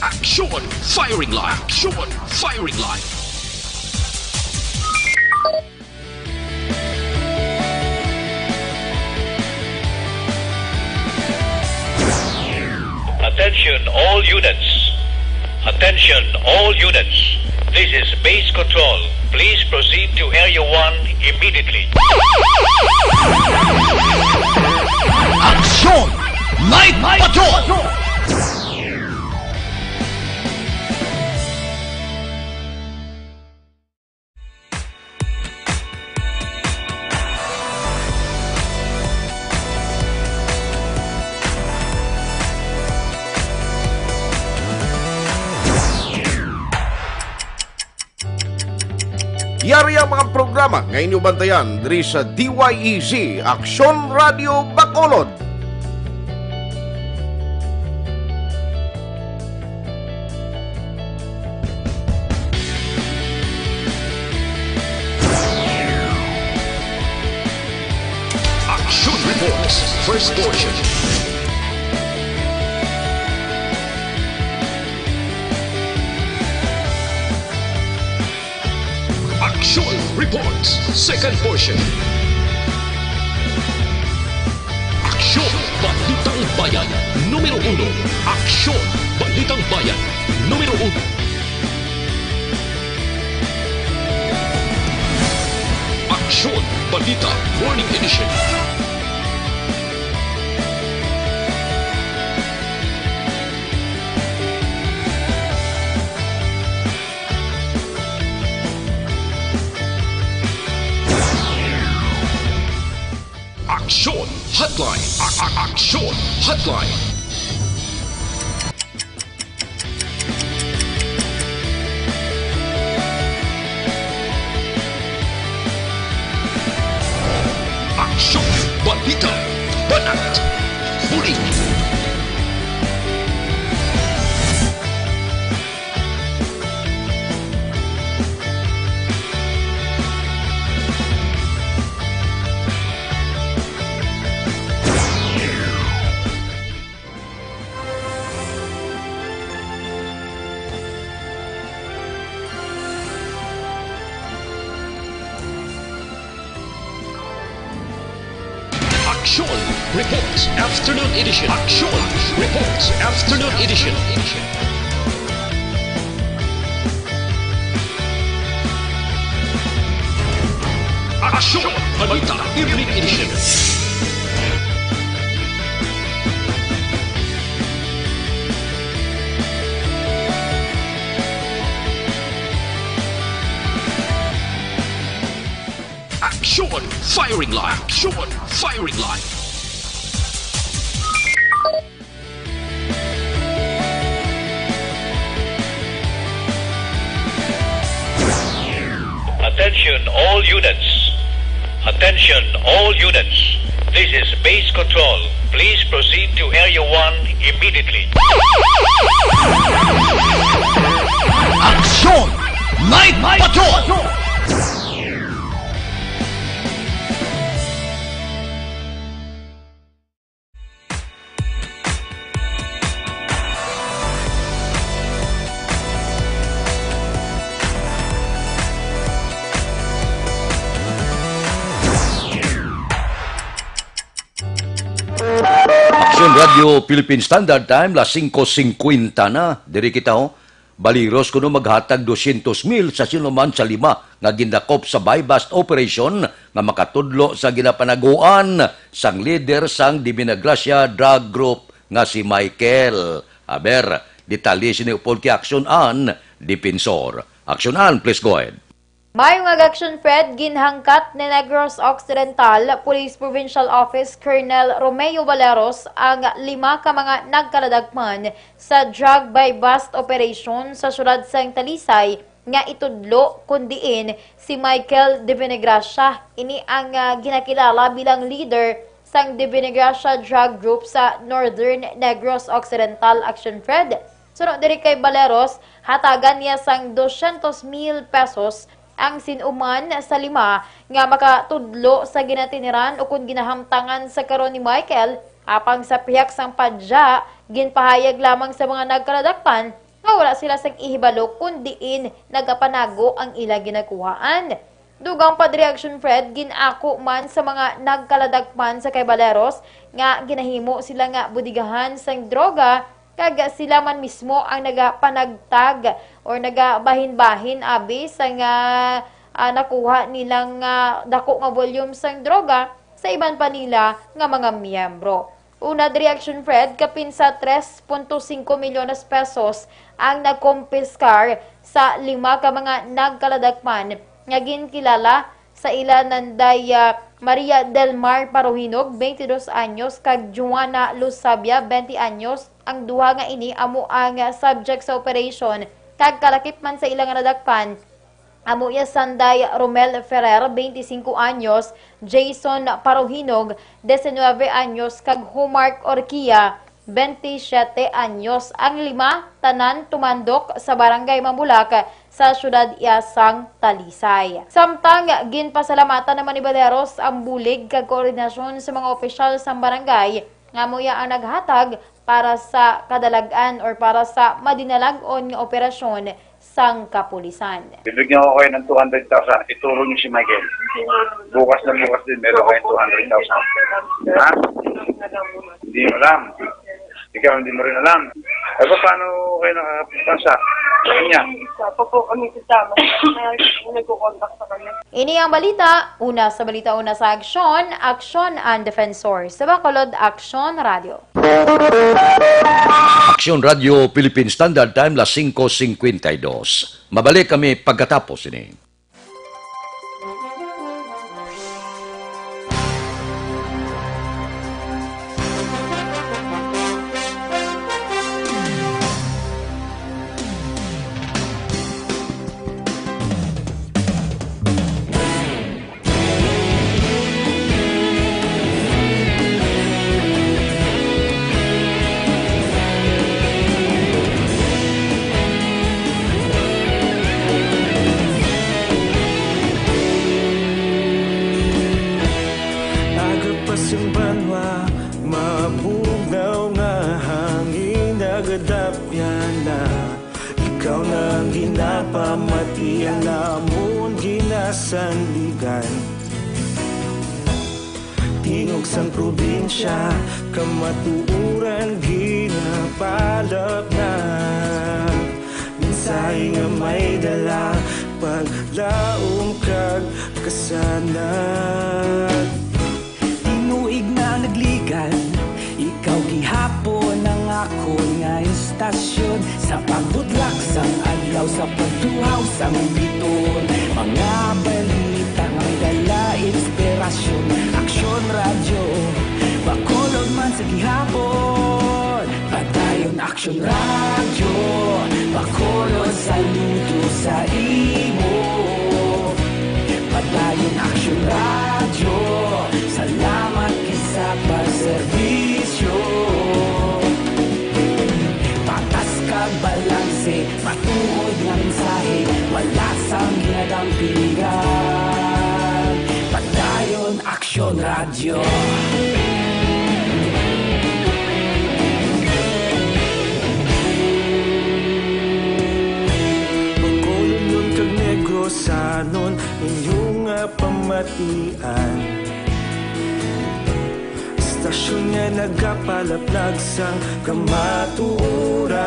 Aksyon Firing line. Action. Firing line. Attention all units. Attention all units. This is base control. Please proceed to area one immediately. Action! Night Patrol! Yari ang mga programa nga inyo bantayan diri sa D Y E Z, Aksyon Radio Bacolod. Action Reports, first portion. Action Reports, second portion. Aksyon, Balitang Bayan, numero uno. Aksyon, Balitang Bayan, numero uno. Aksyon, Balita, Morning Edition. Aksyon Hotline. A- a- Aksyon Hotline. Aksyon, balita, banat, buli. Action Reports Afternoon Edition. Action Reports Afternoon Edition. Action Balita Evening Edition. Action! Firing line! Action! Firing line! Attention all units. Attention all units. This is base control. Please proceed to Area one immediately. Action! Night Patrol! Aksyon Radio Philippine Standard Time, las singko singkwenta na. Diri kita, oh. Baleros kuno maghatag dosyentos mil sa sino man sa lima nga gindakop sa buy-bust operation nga makatudlo sa ginapanaguan sang lider sang Divinagracia drug group nga si Michael. Aber, detalye sini upod kay Aksyon Ann Defensor. Aksyon Ann, please go ahead. Maayong aga, Aksyon Fred. Ginhangkat ni Negros Occidental Police Provincial Office Colonel Romeo Valeros ang lima ka mga nagkaladakpan sa drug buy-bust operation sa siyudad sang Talisay nga itudlo kon diin si Michael Divinagracia. Ini ang, ah, ginakilala bilang leader sang Divinagracia Drug Group sa Northern Negros Occidental, Aksyon Fred. Suno diri kay Valeros, hatagan niya sang dosyentos mil pesos ang sin-o man sa lima nga makatudlo sa ginatiniran ukon ginahamtangan sa karon ni Michael. Apang sa pihak sang padya, ginpahayag lamang sa mga nagkaladakpan nga wala sila sang ihibalo kon diin nagapanago ang ila ginakuhaan. Dugang pa diri, Action Fred, gin-ako man sa mga nagkaladakpan sa Caballeros nga ginahimo sila nga budigahan sang droga, kag sila man mismo ang nagapanagtag or nagabahinbahin abi sa nga, ah, nakuha nilang, ah, dako nga volume sang droga sa iban pa nila nga mga miyembro. Una diri, Action Fred, kapin sa tres punto singko milyones pesos ang nakompiskar sa lima ka mga nagkaladakpan nga ginkilala sa ila nanday, ah, Maria Del Mar Paruhinog, twenty-dos anyos, kag Joanna Luzabia, twenty anyos. Ang duha nga ini amo ang, ah, subject sa operasyon, kag kalakip man sa ila nga nadakpan amo iya sanday Romel Ferrer, twenty-singko anyos, Jason Paruhinog, diecinueve anyos, kag Humark Orquia, twenty-siete anyos. Ang lima, tanan tumandok sa Barangay Mambulak sa siyudad iya sang Talisay. Samtang ginpasalamatan naman ni Baleros ang bulig kag koordinasyon sa mga opisyal sang barangay nga amo iya ang naghatag para sa kadalag-an or para sa madinalag-on nga operasyon sang kapulisan. Bibigyan ko kayo ng two hundred thousand. Ituro niyo si Michael. Bukas na bukas din, meron kayong two hundred thousand. Ha? Hindi mo alam. Ikaw, hindi mo rin alam. Eh, ba, paano kayo nakapunta sa kanya? Sa po po kami kasama. Nagko-contact sa kanya. Ini ang balita. Una sa balita, una sa aksyon, Aksyon ang Defensor sa Bacolod, Aksyon Radio. Aksyon Radio Philippine Standard Time, las singko singkwenta y dos. Mabalik kami pagkatapos ini. Aga pa sing banwa, mabugnaw nga hangin, nagadapyan na. Ikaw na ang ginapamatian namon ginasandigan. Tingog sang probinsya, kamatuoran ginapalapnag. Mensahe nga may dala, paglaom kag kasanag. Tinuig na nagligan, ikaw gihapon ang akon nga istasyon. Sa pagbutlak sang adlaw, sa pagtuhaw sang bituon, mga balita nga may dala inspirasyon. Aksyon Radyo, Bacolod man sa gihapon. Padayon Aksyon Radyo, Bacolod, saludo sa imo. Padayon Aksyon Radyo, salamat gid sa pagserbisyo. Patas kag balanse, matuod nga mensahe, wala sang ginadampingan. Padayon Aksyon Radyo. Bacolodnon kag Negrosanon, inyo nga pamatian. Istasyon nga nagapalaplag sang kamatuoran.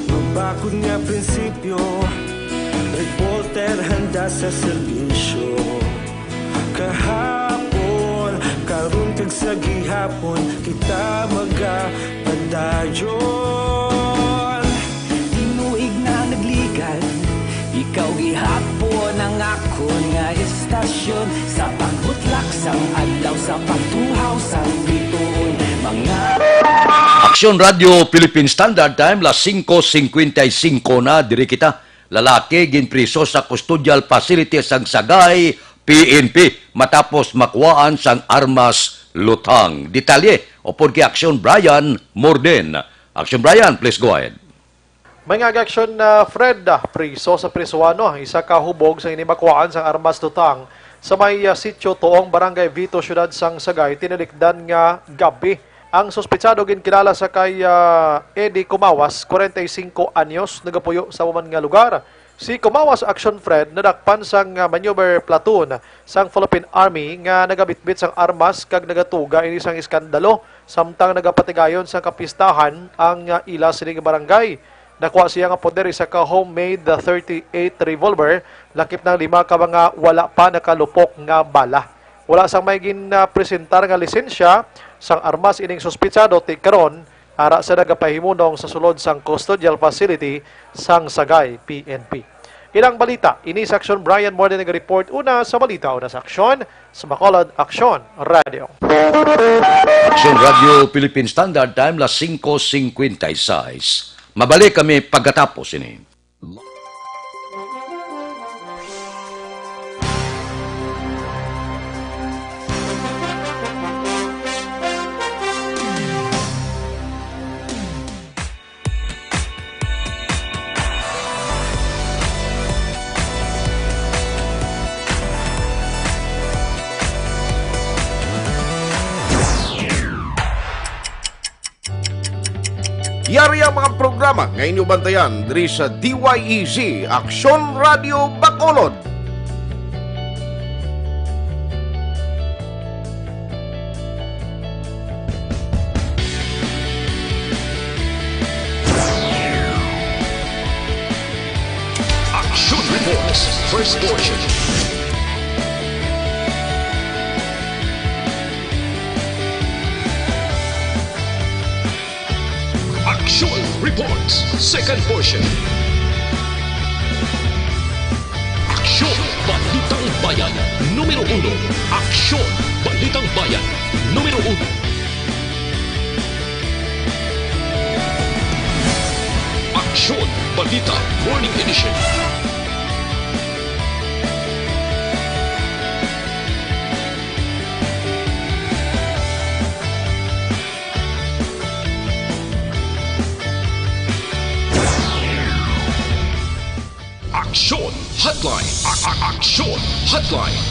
Mabakod nga prinsipyo, reporter handa sa serbisyo. Kahapon, karon kag sa gihapon, kita magapadayon. Tinuig na nagligan, ikaw gihapon ang akon nga istasyon. Sa pagbutlak sang adlaw, sa pagtuhaw sang bituon, mga Aksyon Radyo Philippine Standard Time, las singko singkwenta y singko na, diri kita. Lalaki ginpriso sa custodial facility sang Sagay P N P matapos makuhaan sang armas lutang. Detalye upod kay Aksyon Brian Morden. Aksyon Brian, please go ahead. May nga aksyon na Fred, ah, priso sa prisuhan, no? Isa ka hubog sa ini makuhaan sang armas lutang sa may, ah, sitio Tuong, Barangay Vito, Siyudad sang Sagay, tinalikdan nga gabi. Ang suspitsado ginkilala sa kay, ah, Eddie Kumawas, kwarenta y singko anyos, nagapuyo sa amo man nga lugar. Si Kumawas Action Fred nadakpan sang, ah, maneuver platoon sang Philippine Army nga nagabitbit sang armas kag nagatuga ini sang iskandalo samtang nagapatigayon sang kapistahan ang, ah, ila sining barangay. Nakuha siya nga poder isa ka homemade thirty-eight revolver, lakip ng lima ka mga wala pa nakalupok nga bala. Wala sang may gin, ah, presentar nga lisensya sang armas ining suspitsado ti karon, ara sa nagapahimunong sa sulod sang custodial facility sang Sagay P N P. Ilang balita, ini sa Aksyon Brian Morde nag-report una sa balita, una sa aksyon, sa Bacolod Aksyon Radio. Aksyon Radio Philippine Standard Time, las singko singkwenta y seis. Mabalik kami pagkatapos ini. Yari ang mga programa nga inyo bantayan diri sa D Y E Z, Aksyon Radio Bacolod. Action Reports, first portion. Action Reports, second portion. Aksyon, Balitang Bayan, numero uno. Aksyon, Balitang Bayan, numero uno. Aksyon, Balita, Morning Edition. Aksyon Hotline. A- a- Aksyon Hotline.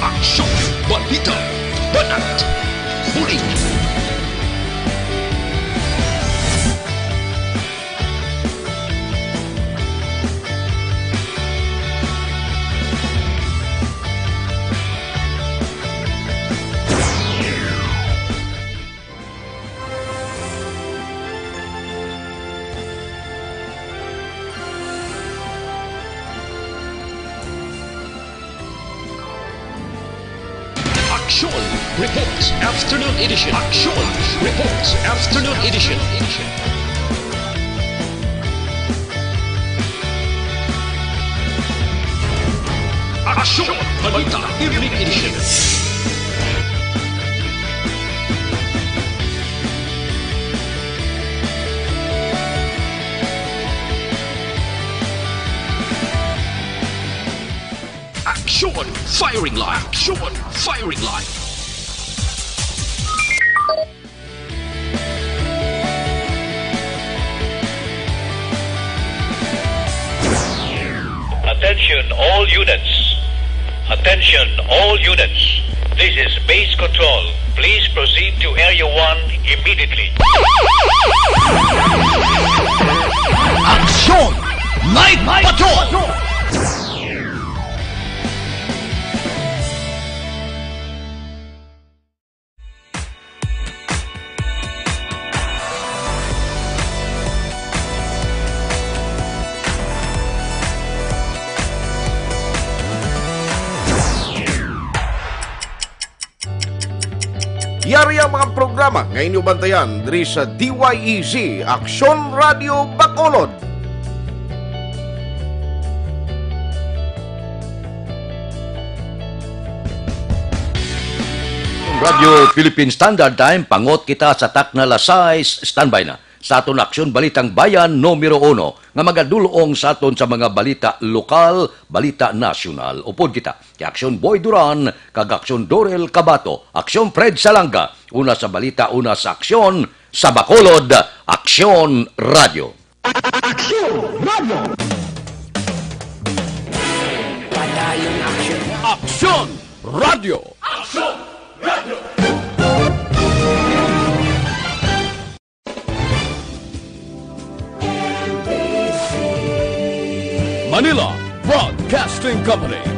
Aksyon, balita, banat, bulig. Aksyon Reports Afternoon Edition. Aksyon Reports Afternoon Edition. Aksyon Balita Evening Edition. Aksyon Firing Line. Aksyon Firing Line. Attention all units. Attention all units. This is Base Control. Please proceed to Area one immediately. Aksyon! Night Patrol! Yari ang mga programa nga inyo bantayan diri sa D Y E Z Aksyon Radio Bacolod. Radio Philippine Standard Time, pangot kita sa takna las sais, standby na. Sa aton Aksyon Balitang Bayan numero uno, nga magadul-ong sa aton sa mga balita lokal, balita nasyonal. Upod kita kay Aksyon Boy Duran kag Aksyon Dorel Cabato, Aksyon Fred Salanga, una sa balita, una sa aksyon, sa Bacolod, Aksyon Radio. Aksyon Radio! Padayon Aksyon! Aksyon Radio! Aksyon Radio! Manila Broadcasting Company.